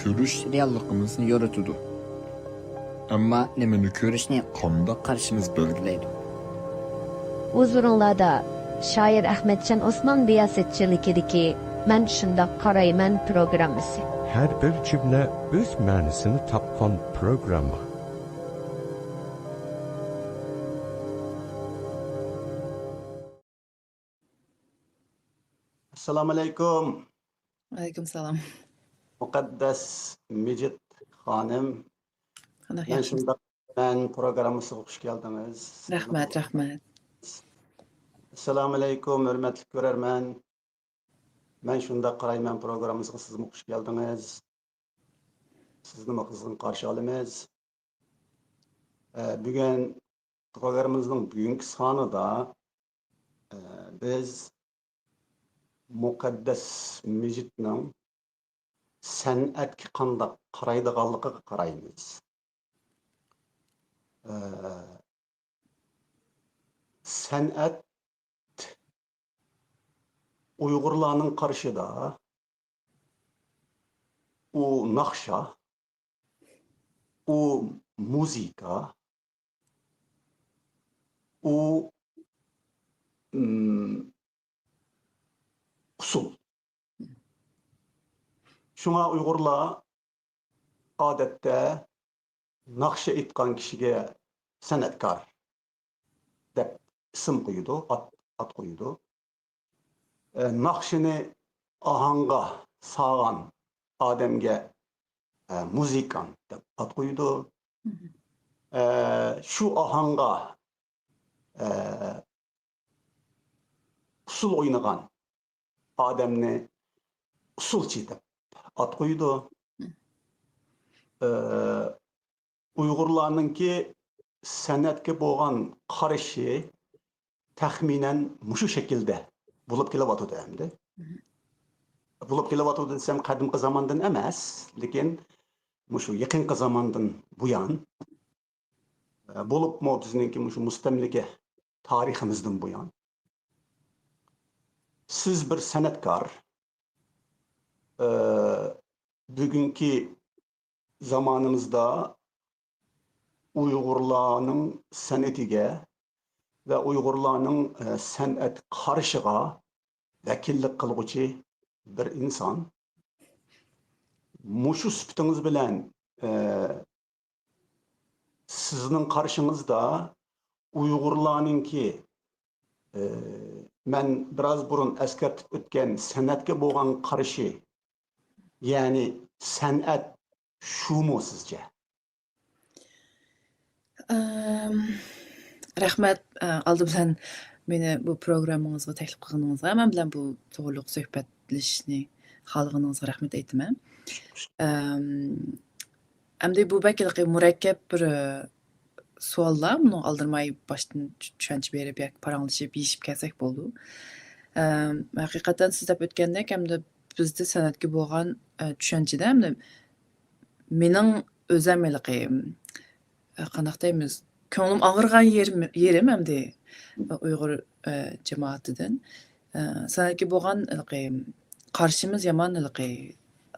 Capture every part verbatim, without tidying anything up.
بىلىش رېئاللىقىمىزنى يورۇتىدۇ. ئەمما نېمىنى كۆرۈشنى، قانداق قارىشىمىز بەلگىلەيدۇ. ھۇزۇرۇڭلاردا شائىر ئەخمەتجان ئوسمان رىياسەتچىلىكىدىكى مەن شۇنداق قارايمەن پروگراممىسى. ھەر بىر جۈملە ئۆز مەنىسىنى تاپقان پروگرامما. ئەسسالامۇئەلەيكۇم. ۋەئەلەيكۇم سالام. مۇقەددەس مىجىت خانىم. مەن شۇنداق مەن پروگراممىسىغا خۇش كەلدىڭىز. رەھمەت، رەھمەت. ئەسسالامۇئەلەيكۇم، ھۆرمەتلىك كۆرەرمەن. مەن شۇنداق قارايمەن پروگراممىسىغا سىزمۇ خۇش كەلدىڭىز. سىزنىمۇ قىزغىن قارشى ئالىمىز. ئە، بۈگۈن پروگراممىمىزنىڭ بۈگۈنكى سانىدا، ئە، بىز مۇقەددەس مىجىتنىڭ سەنئەتكە قانداق قارايدىغانلىقىغا قارايمىز. ئە، سەنئەت ئۇيغۇرلارنىڭ قارىشىدا ئۇ ناخشا، ئۇ مۇزىكا، ئۇ، ئىم، ئۇسسۇل. شۇڭا ئۇيغۇرلار ئادەتتە ناخشا ئېيتقان كىشىگە سەنئەتكار دەپ ئىسىم قويىدۇ، ئات، ئات قويىدۇ. ئە، ناخشىنى ئاھاڭغا سالغان ئادەمگە، ئە، مۇزىكانت دەپ ئات قويىدۇ. مھم. ئە، شۇ ئاھاڭغا، ئە، ئۇسسۇل ئوينىغان ئادەمنى ئۇسسۇلچى دەپ ئات قويىدۇ. مھم. ئە، ئۇيغۇرلارنىڭكى سەنئەتكە بولغان قارىشى تەخمىنەن مۇشۇ شەكىلدە بولۇپ كېلىۋاتىدۇ ئەمدى. مھم. بولۇپ كېلىۋاتىدۇ دېسەم، قەدىمكى زاماندىن ئەمەس، لېكىن مۇشۇ يېقىنقى زاماندىن بۇيان، ئە، بولۇپمۇ بىزنىڭكى مۇشۇ مۇستەملىكە تارىخىمىزدىن بۇيان. سىز بىر سەنئەتكار، ئە، بۈگۈنكى زامانىمىزدا ئۇيغۇرلارنىڭ سەنئىتىگە ۋە ئۇيغۇرلارنىڭ، ئە، سەنئەت قارىشىغا ۋەكىللىك قىلغۇچى بىر ئىنسان. مۇشۇ سۈپىتىڭىز بىلەن، ئە، سىزنىڭ قارىشىڭىزدا ئۇيغۇرلارنىڭكى، ئە، مەن بىراز بۇرۇن ئەسكەرتىپ ئۆتكەن سەنئەتكە بولغان قارىشى، يەنى سەنئەت شۇمۇ سىزچە؟ ئەم، رەھمەت، ئە، ئالدى بىلەن مېنى بۇ پروگراممىڭىزغا تەكلىپ قىلغىنىڭىزغا، مەن بىلەن بۇ توغرۇلۇق سۆھبەتلىشىشنى خالىغىنىڭىزغا رەھمەت ئېيتىمەن. ئەم، ئەمدى بۇ بەك ھېلىقى مۇرەككەپ بىر، ئە، سوئاللار. بۇنىڭغا ئالدىرىماي باشتىن چۈ-، چۈشەنچە بېرىپ ياكى پاراڭلىشىپ، يېشىپ كەلسەك بولىدۇ. ئەم، ھەقىقەتەن سىز دەپ ئۆتكەندەك، ئەمدى بىزدە سەنئەتكە بولغان، ئە، چۈشەنچىدە ئەمدى مېنىڭ ئۆزەم ھېلىقى، ئە، قانداق دەيمىز، كۆڭلۈم ئاغرىغان يېرىم، يېرىم ئەمدى، ئە، ئۇيغۇر، ئە، جامائىتىدىن. ئە، سەنئەتكە بولغان ھېلىقى قارىشىمىز يامان ھېلىقى.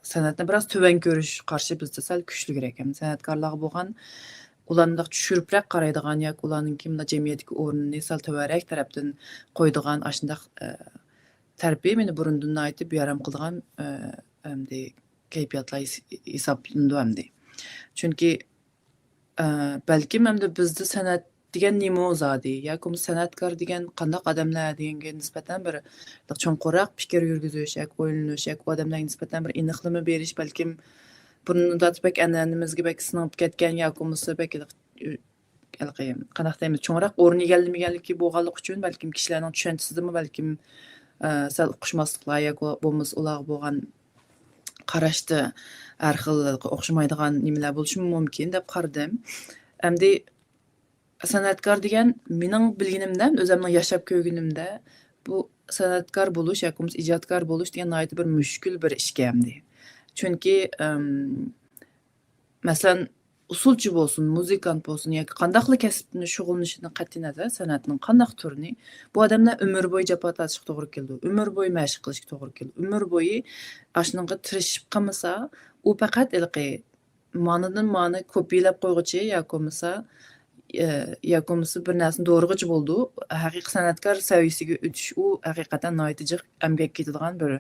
سەنئەتنى بىراز تۆۋەن كۆرۈش قارىشى بىزدە سەل كۈچلۈكرەك. ھەم سەنئەتكارلارغا بولغان ئۇلارنى بىراز چۈشۈرۈپرەك قارايدىغان ياكى ئۇلارنىڭكى مۇنداق جەمئىيەتتىكى ئورنىنى سەل تۆۋەنرەك تەرەپتىن قويىدىغان ئاشۇنداق، ئە، تەرىپى مېنى بۇرۇندىن ناھايىتى بىئارام قىلىدىغان، ئە، ئەمدى كەيپىياتلار ھېس-، ھېسابلىنىدۇ ئەمدى. چۈنكى، ئە، بەلكىم ئەمدى بىزدە سەنئەت دېگەن نېمە زادى؟ ياكى بولمىسا سەنئەتكار دېگەن قانداق ئادەملەر دېگەنگە نىسبەتەن بىر چوڭقۇرراق پىكىر يۈرگۈزۈش ياكى ئويلىنىش ياكى ئۇ ئادەملەرگە نىسبەتەن بىر ئېنىقلىما بېرىش بەلكىم بۇرۇندىن تارتىپ بەك ئەنئەنىمىزگە بەك سىڭىپ كەتكەن ياكى بولمىسا بەك ھېلىقى، قانداق دەيمىز، چوڭراق ئورۇن ئىگىلىمىگەنلىكى بولغانلىقى ئۈچۈن بەلكىم كىشىلەرنىڭ چۈشەنچىسىدىمۇ بەلكىم، ئە، سەل ئۇقۇشماسلىقلار ياكى بولمىسا ئۇلارغا بولغان قاراشتا ھەر خىل ئوخشىمايدىغان نېمىلەر بولۇشىمۇ مۇمكىن دەپ قارىدىم. ئەمدى سەنئەتكار دېگەن مېنىڭ بىلگىنىمدە، ئۆزۈمنىڭ ياشاپ كۆرگىنىمدە، بۇ سەنئەتكار بولۇش ياكى بولمىسا ئىجادكار بولۇش دېگەن ناھايىتى بىر مۈشكۈل بىر ئىشكەن ئەمدى. چۈنكى، ئەم، مەسىلەن، ئۇسسۇلچى بولسۇن، مۇزىكانت بولسۇن ياكى قانداقلا كەسىپتىن شۇغۇللىنىشىدىن قەتئىينەزەر، سەنئەتنىڭ قانداق تۈرىنى، بۇ ئادەملەر ئۆمۈر بويى جاپا تارتىشقا توغرا كېلىدۇ، ئۆمۈر بويى مەشىق قىلىشقا توغرا كېلىدۇ، ئۆمۈر بويى ئاشۇنىڭغا تىرىشىپ قالمىسا، ئۇ پەقەت ھېلىقى مانىدىن مانى كوپىيىلەپ قويغۇچى ياكى بولمىسا، ئە، ياكى بولمىسا بىر نەرسىنى دورىغۇچى بولىدۇ. ھەقىقىي سەنئەتكار سەۋىيەسىگە ئۆتۈش، ئۇ ھەقىقەتەن ناھايىتى جىق ئەمگەك كېتىدىغان بىر،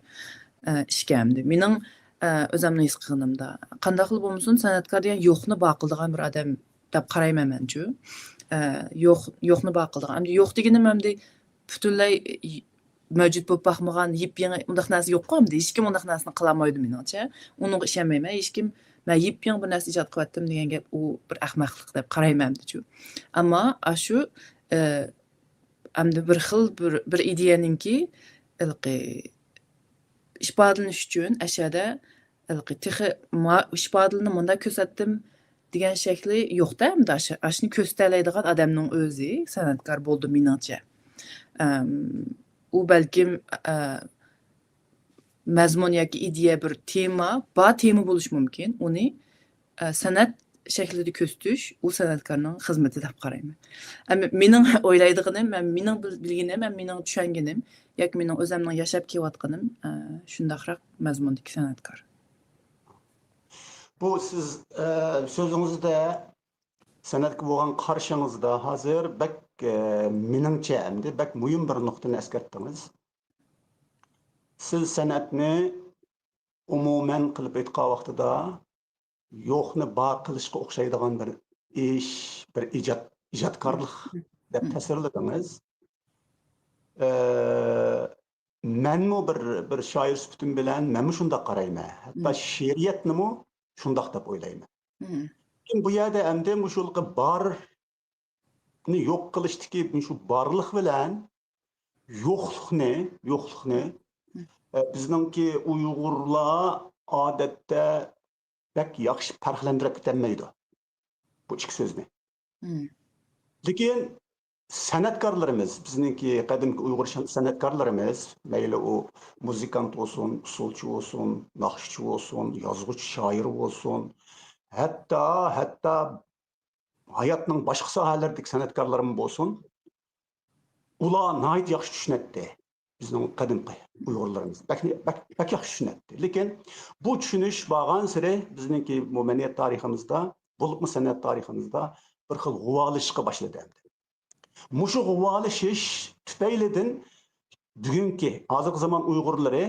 ئە، ئىشكەن ئەمدى. مېنىڭ، ئە، ئۆزۈمنىڭ ھېس قىلغىنىمدا. قانداقلا بولمىسۇن، سەنئەتكار دېگەن يوقنى بار قىلىدىغان بىر ئادەم دەپ قارايمەن مەنچۇ. ئە، يوق، يوقنى بار قىلىدىغان. ئەمدى يوق دېگىنىم ئەمدى پۈتۈنلەي مەۋجۇت بولۇپ باقمىغان، يېپيېڭى ئۇنداق نەرسە يوققۇ ئەمدى. ھېچكىم ئۇنداق نەرسىنى قىلالمايدۇ مېنىڭچە. ئۇنىڭغا ئىشەنمەيمەن. ھېچكىم، «مەن يېپيېڭى بىر نەرسە ئىجاد قىلىۋەتتىم» دېگەن گەپ، ئۇ بىر ئەخمەقلىق دەپ قارايمەن ئەمدىچۇ. ئەمما ئاشۇ، ئە، ئەمدى بىر خىل بىر، بىر ئىدىيەنىڭكى ھېلىقى ئىپادىلىنىش ئۈچۈن ئەشەدە ھېلىقى تېخى ما-، ئىپادىلىنى مۇنداق كۆرسەتتىم دېگەن شەكلى يوق-دە، ئەمدى ئاشۇ، ئاشۇنى كۆرسىتەلەيدىغان ئادەمنىڭ ئۆزى سەنئەتكار بولىدۇ مېنىڭچە. ئەم، ئۇ بەلكىم، ئە، مەزمۇن ياكى ئىدىيە بىر تېما، بار تېما بولۇشى مۇمكىن. ئۇنى، ئە، سەنئەت شەكلىدە كۆرسىتىش، ئۇ سەنئەتكارنىڭ خىزمىتى دەپ قارايمەن. ئەمما مېنىڭ ئويلايدىغىنىم، ھەم مېنىڭ بىل-، بىلگىنىم، ھەم مېنىڭ چۈشەنگىنىم، ياكى مېنىڭ ئۆزۈمنىڭ ياشاپ كېلىۋاتقىنىم، ئە، شۇنداقراق مەزمۇندىكى سەنئەتكار. بۇ سىز، ئە، سۆزىڭىزدە، سەنئەتكە بولغان قارىشىڭىزدا ھازىر بەك، ئە، مېنىڭچە ئەمدى بەك مۇھىم بىر نۇقتىنى ئەسكەرتتىڭىز. سىز سەنئەتنى ئومۇمەن قىلىپ ئېيتقان ۋاقتىدا يوقنى بار قىلىشقا ئوخشايدىغان بىر ئىش، بىر ئىجاد، ئىجادكارلىق دەپ تەسۋىرلىدىڭىز. ئە، مەنمۇ بىر، بىر شائىر سۈپىتىم بىلەن مەنمۇ شۇنداق قارايمەن. ھەتتا شېئىرىيەتنىمۇ شۇنداق دەپ ئويلايمەن. لېكىن بۇ يەردە ئەمدى مۇشۇ بارنى يوق قىلىشتىكى مۇشۇ بارلىق بىلەن يوقلۇقنى، يوقلۇقنى، ئە، بىزنىڭكى ئۇيغۇرلار ئادەتتە بەك ياخشى پەرقلەندۈرۈپ كېتەلمەيدۇ بۇ ئىككى سۆزنى. لېكىن سەنئەتكارلىرىمىز، بىزنىڭكى قەدىمكى ئۇيغۇر شان-، سەنئەتكارلىرىمىز، مەيلى ئۇ مۇزىكانت بولسۇن، ئۇسسۇلچى بولسۇن، ناخشىچى بولسۇن، يازغۇچى، شائىر بولسۇن، ھەتتا، ھەتتا ھاياتنىڭ باشقا ساھەلىرىدىكى سەنئەتكارلىرىمۇ بولسۇن، ئۇلار ناھايىتى ياخشى چۈشىنەتتى بىزنىڭ قەدىمكى ئۇيغۇرلىرىمىز. بەك، بەك، بەك ياخشى چۈشىنەتتى. لېكىن بۇ چۈشىنىش بارغانسېرى بىزنىڭكى بۇ مەدەنىيەت تارىخىمىزدا، بولۇپمۇ سەنئەت تارىخىمىزدا بىر خىل غۇۋالىشىشقا باشلىدى ئەمدى. مۇشۇ غۇۋالىشىش تۈپەيلىدىن بۈگۈنكى، ھازىرقى زامان ئۇيغۇرلىرى،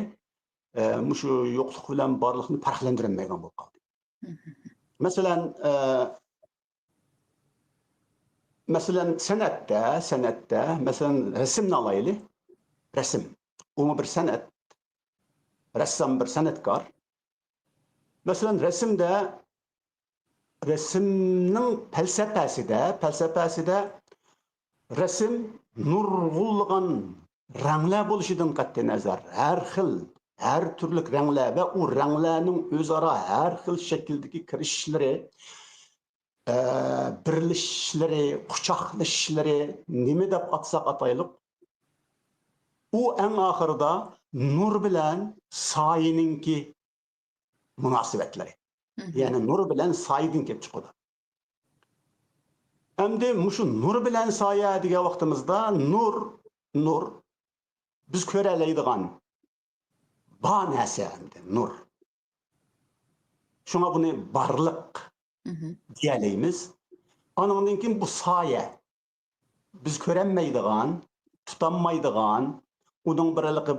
ئە، مۇشۇ يوقلۇق بىلەن بارلىقنى پەرقلەندۈرەلمەيدىغان بولۇپ قالدى. مەسىلەن، ئە، مەسىلەن، سەنئەتتە، سەنئەتتە، مەسىلەن، رەسىمنى ئالايلى. رەسىم. ئۇمۇ بىر سەنئەت. رەسسام بىر سەنئەتكار. مەسىلەن، رەسىمدە، رەسىمنىڭ پەلسەپەسىدە، پەلسەپەسىدە رەسىم نۇرغۇنلىغان رەڭلەر بولۇشىدىن قەتئىينەزەر، ھەر خىل، ھەر تۈرلۈك رەڭلەر ۋە ئۇ رەڭلەرنىڭ ئۆزئارا ھەر خىل شەكىلدىكى كىرىشىشلىرى، ئە، بىرلىشىشلىرى، قۇچاقلىشىشلىرى، نېمە دەپ ئاتىساق ئاتايلۇق، ئۇ ئەڭ ئاخىرىدا نۇر بىلەن سايىنىڭكى مۇناسىۋەتلىرى. يەنى نۇر بىلەن سايىدىن كېلىپ چىقىدۇ. ئەمدى مۇشۇ نۇر بىلەن سايە دېگەن ۋاقتىمىزدا نۇر، نۇر، بىز كۆرەلەيدىغان بار نەرسە ئەمدى نۇر. شۇڭا بۇنى بارلىق دېيەلەيمىز. ئانىڭدىن كېيىن بۇ سايە. بىز كۆرەلمەيدىغان، تۇتالمايدىغان، ئۇنىڭ بىر ھېلىقى،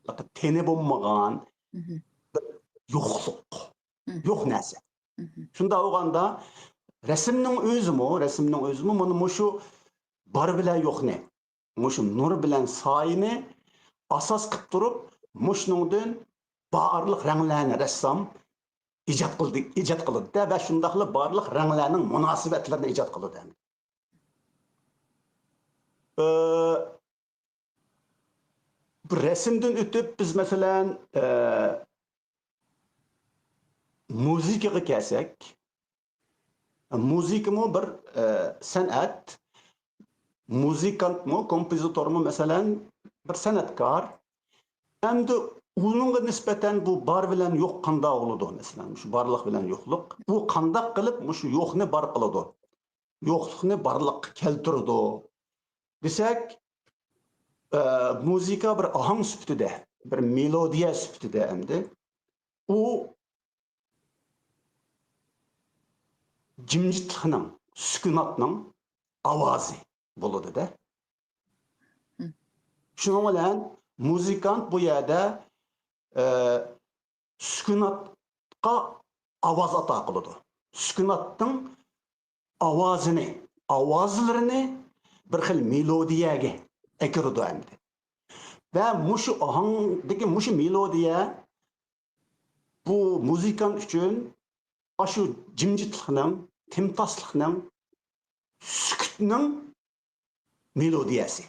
ھېلىقى تېنى بولمىغان بىر يوقلۇق، يوق نەرسە. شۇنداق بولغاندا، رەسىمنىڭ ئۆزىمۇ، رەسىمنىڭ ئۆزىمۇ مانا مۇشۇ بار بىلەن يوقنى، مۇشۇ نۇر بىلەن سايىنى ئاساس قىلىپ تۇرۇپ، مۇشۇنىڭدىن بارلىق رەڭلەرنى رەسسام ئىجاد قىلدى، ئىجاد قىلىدۇ-دە ۋە شۇنداقلا بارلىق رەڭلەرنىڭ مۇناسىۋەتلىرىنى ئىجاد قىلىدۇ. ئى، بىر رەسىمدىن ئۆتۈپ، بىز، مەسىلەن، ئى، مۇزىكىغا كەلسەك، مۇزىكىمۇ بىر، ئى، سەنئەت، مۇزىكانتمۇ، كومپوزىتورمۇ، مەسىلەن، بىر سەنئەتكار. ئەمدى ئۇنىڭغا نىسبەتەن بۇ بار بىلەن يوق قانداق بولىدۇ؟ مەسىلەن، مۇشۇ بارلىق بىلەن يوقلۇق. ئۇ قانداق قىلىپ مۇشۇ يوقنى بار قىلىدۇ؟ يوقلۇقنى بارلىققا كەلتۈرىدۇ دېسەك، ئە، مۇزىكا بىر ئاھاڭ سۈپىتىدە، بىر مېلودىيە سۈپىتىدە ئەمدى ئۇ جىمجىتلىقنىڭ، سۈكۈناتنىڭ ئاۋازى بولىدۇ-دە. مم. شۇنىڭ بىلەن مۇزىكانت بۇ يەردە، ئە، سۈكۈناتقا ئاۋاز ئاتا قىلىدۇ. سۈكۈناتنىڭ ئاۋازىنى، ئاۋازلىرىنى بىر خىل مېلودىيەگە ئەكىرىدۇ ئەمدى. ۋە مۇشۇ ئاھاڭدىكى مۇشۇ مېلودىيە بۇ مۇزىكانت ئۈچۈن ئاشۇ جىمجىتلىقنىڭ، تىمتاسلىقنىڭ، سۈكۈتنىڭ مېلودىيەسى.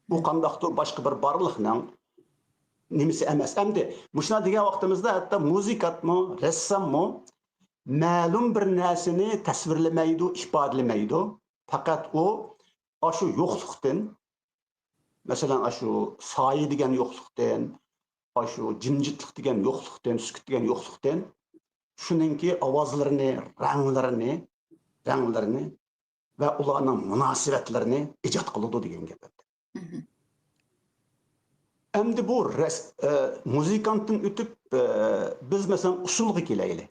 بۇ قانداقتۇر باشقا بىر بارلىقنىڭ نېمىسى ئەمەس. ئەمدى مۇشۇنداق دېگەن ۋاقتىمىزدا ھەتتا مۇزىكانتمۇ، رەسساممۇ مەلۇم بىر نەرسىنى تەسۋىرلىمەيدۇ، ئىپادىلىمەيدۇ. پەقەت ئۇ ئاشۇ يوقلۇقتىن، مەسىلەن، ئاشۇ سايە دېگەن يوقلۇقتىن، ئاشۇ جىمجىتلىق دېگەن يوقلۇقتىن، سۈكۈت دېگەن يوقلۇقتىن شۇنىڭكى ئاۋازلىرىنى، رەڭلىرىنى، رەڭلىرىنى ۋە ئۇلارنىڭ مۇناسىۋەتلىرىنى ئىجاد قىلىدۇ دېگەن گەپ. مهم. ئەمدى بۇ رەس-، ئە، مۇزىكانتتىن ئۆتۈپ، ئە، بىز مەسىلەن ئۇسسۇلغا كېلەيلى.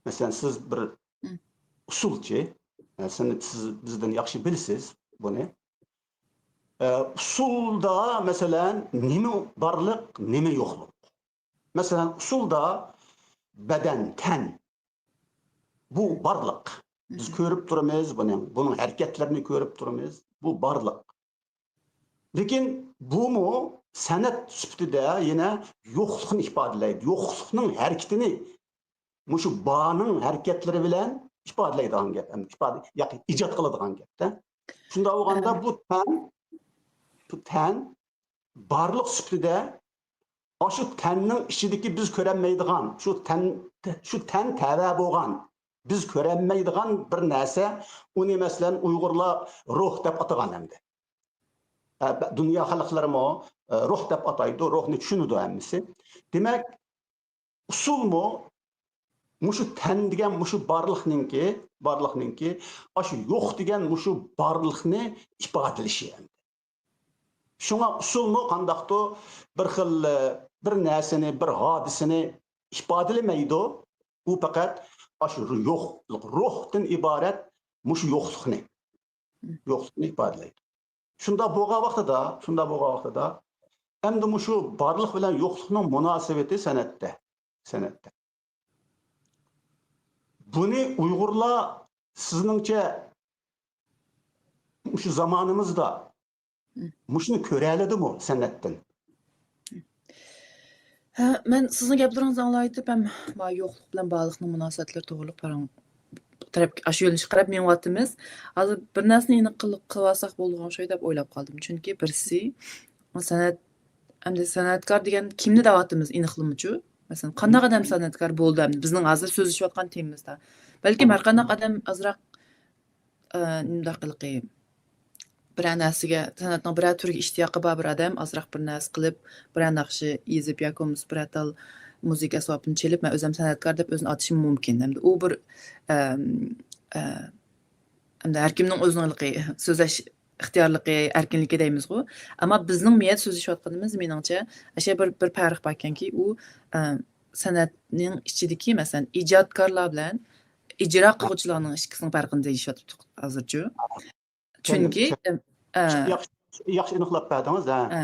مەسىلەن، سىز بىر مم. ئۇسسۇلچى، ئە، سىز بىزدىن ياخشى بىلىسىز بۇنى. ئە، ئۇسسۇلدا مەسىلەن نېمە بارلىق، نېمە يوقلۇق؟ مەسىلەن، ئۇسسۇلدا بەدەن، تەن، بۇ بارلىق. بىز مم. كۆرۈپ تۇرىمىز بۇنى، بۇنىڭ ھەرىكەتلىرىنى كۆرۈپ تۇرىمىز. بۇ بارلىق. لېكىن بۇمۇ سەنئەت سۈپىتىدە يەنە يوقلۇقنى ئىپادىلەيدۇ. يوقلۇقنىڭ ھەرىكىتىنى مۇشۇ بارنىڭ ھەرىكەتلىرى بىلەن ئىپادىلەيدىغان گەپ، ئەمدى ئىپادە، ياكى ئىجاد قىلىدىغان گەپتە. شۇنداق بولغاندا ئەم. بۇ تەن، بۇ تەن بارلىق سۈپىتىدە ئاشۇ تەننىڭ ئىچىدىكى بىز كۆرەلمەيدىغان، شۇ تەن، شۇ تەن تەۋە بولغان، بىز كۆرەلمەيدىغان بىر نەرسە، ئۇنى مەسىلەن ئۇيغۇرلار روھ دەپ ئاتىغان ئەمدى. ئە، بە-، دۇنيا خەلقلىرىمۇ، ئە، روھ دەپ ئاتايدۇ، روھنى چۈشىنىدۇ ھەممىسى. دېمەك، ئۇسسۇلمۇ مۇشۇ تەن دېگەن مۇشۇ بارلىقنىڭكى، بارلىقنىڭكى، ئاشۇ يوق دېگەن مۇشۇ بارلىقنى ئىپادىلىشى. شۇڭا ئۇسسۇلمۇ قانداقتۇر بىر خىل، بىر نەرسىنى، بىر ھادىسىنى ئىپادىلىمەيدۇ. ئۇ پەقەت ئاشۇ يوقلۇق، روھتىن ئىبارەت مۇشۇ يوقلۇقنى، يوقلۇقنى ئىپادىلەيدۇ. شۇنداق بولغان ۋاقتىدا، شۇنداق بولغان ۋاقتىدا، ئەمدى مۇشۇ بارلىق بىلەن يوقلۇقنىڭ مۇناسىۋىتى سەنئەتتە، سەنئەتتە. بۇنى ئۇيغۇرلار سىزنىڭچە مۇشۇ زامانىمىزدا مم. مۇشۇنى كۆرەلىدىمۇ سەنئەتتىن؟ ھە، مەن سىزنىڭ گەپلىرىڭىزنى ئاڭلاۋېتىپ ھەم ما يوقلۇق بىلەن بارلىقنىڭ مۇناسىۋەتلىرى توغرۇلۇق پاراڭ تەرەپ، ئاشۇ يۆنىلىشكە قاراپ مېڭىۋاتىمىز. ھازىر بىر نەرسىنى ئېنىق قىل-، قىلىۋالساق بولىدىغان ئوخشايدۇ دەپ ئويلاپ قالدىم. چۈنكى بىرسى، سەنئەت، ئەمدى سەنئەتكار دېگەن كىمنى دەۋاتىمىز ئېنىقلىمىچۇ؟ مەسىلەن، قانداق ئادەم سەنئەتكار بولدى ئەمدى بىزنىڭ ھازىر سۆزلىشىۋاتقان تېمىمىزدا؟ بەلكىم ھەر قانداق ئادەم ئازراق، ئە، مۇنداق قىلىقى، بىرەر نەرسىگە، سەنئەتنىڭ بىرەر تۈرىگە ئىشتىياقى بار بىر ئادەم ئازراق بىر نەرسە قىلىپ، بىرەر ناخشا يېزىپ ياكى بولمىسا بىرەر تال مۇزىكا ئەسۋابىنى چېلىپ، مەن ئۆزۈم سەنئەتكار دەپ ئۆزىنى ئاتىشىمۇ مۇمكىن. ئەمدى ئۇ بىر، ئەم، ئە، ئەمدى ھەر كىمنىڭ ئۆزىنىڭ ھېلىقى سۆزلەش ئىختىيارلىقى، ئەركىنلىكى دەيمىزغۇ. ئەمما بىزنىڭ مۇ يەردە سۆزلىشىۋاتقىنىمىز، مېنىڭچە، ئەشە بىر، بىر پەرق باركەنكى، ئۇ، ئە، سەنئەتنىڭ ئىچىدىكى، مەسىلەن، ئىجادكارلار بىلەن ئىجرا قىلغۇچىلارنىڭ ئىككىسىنىڭ پەرقىنى دېيىشىۋاتىدۇق ھازىرچۇ. چۈنكى، چۈ-، ئە، ياخشى، ياخشى ئېنىقلاپ بەردىڭىز، ھە. ئە.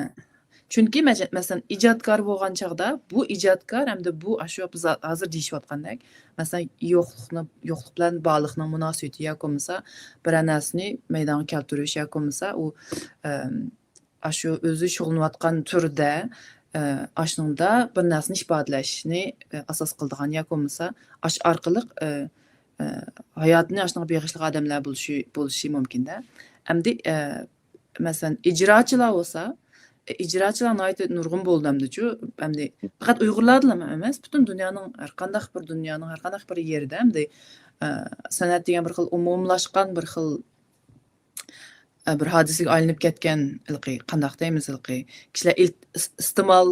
چۈنكى مەسە-، مەسىلەن، ئىجادكار بولغان چاغدا بۇ ئىجادكار ھەمدە بۇ ئاشۇ بىز ھازىر دېيىشىۋاتقاندەك، مەسىلەن، يوقلۇقنى، يوقلۇق بىلەن بارلىقنىڭ مۇناسىۋىتى ياكى بولمىسا بىرەر نەرسىنى مەيدانغا كەلتۈرۈش ياكى بولمىسا ئۇ، ئەم، ئاشۇ ئۆزى شۇغۇللىنىۋاتقان تۈردە، ئە، ئاشۇنىڭدا بىر نەرسىنى ئىپادىلەشنى، ئە، ئاساس قىلىدىغان ياكى بولمىسا ئاشۇ ئارقىلىق، ئە، ئە، ھاياتىنى ئاشۇنىڭغا بېغىشلىغان ئادەملەر بولۇشى، بولۇشى مۇمكىن-دە. ئەمدى، ئە، مەسىلەن، ئىجراچىلار بولسا، ئىجراچىلار ناھايىتى نۇرغۇن بولدى ئەمدىچۇ. ئەمدى پەقەت ئۇيغۇرلاردىلا ئەمەس، پۈتۈن دۇنيانىڭ ھەر قانداق بىر دۇنيانىڭ ھەر قانداق بىر يېرىدە ئەمدى، ئە، سەنئەت دېگەن بىر خىل ئومۇملاشقان بىر خىل، ئە، بىر ھادىسىگە ئايلىنىپ كەتكەن، ھېلىقى، قانداق دەيمىز، ھېلىقى، كىشىلەر ئىل-، ئىس-، ئىستېمال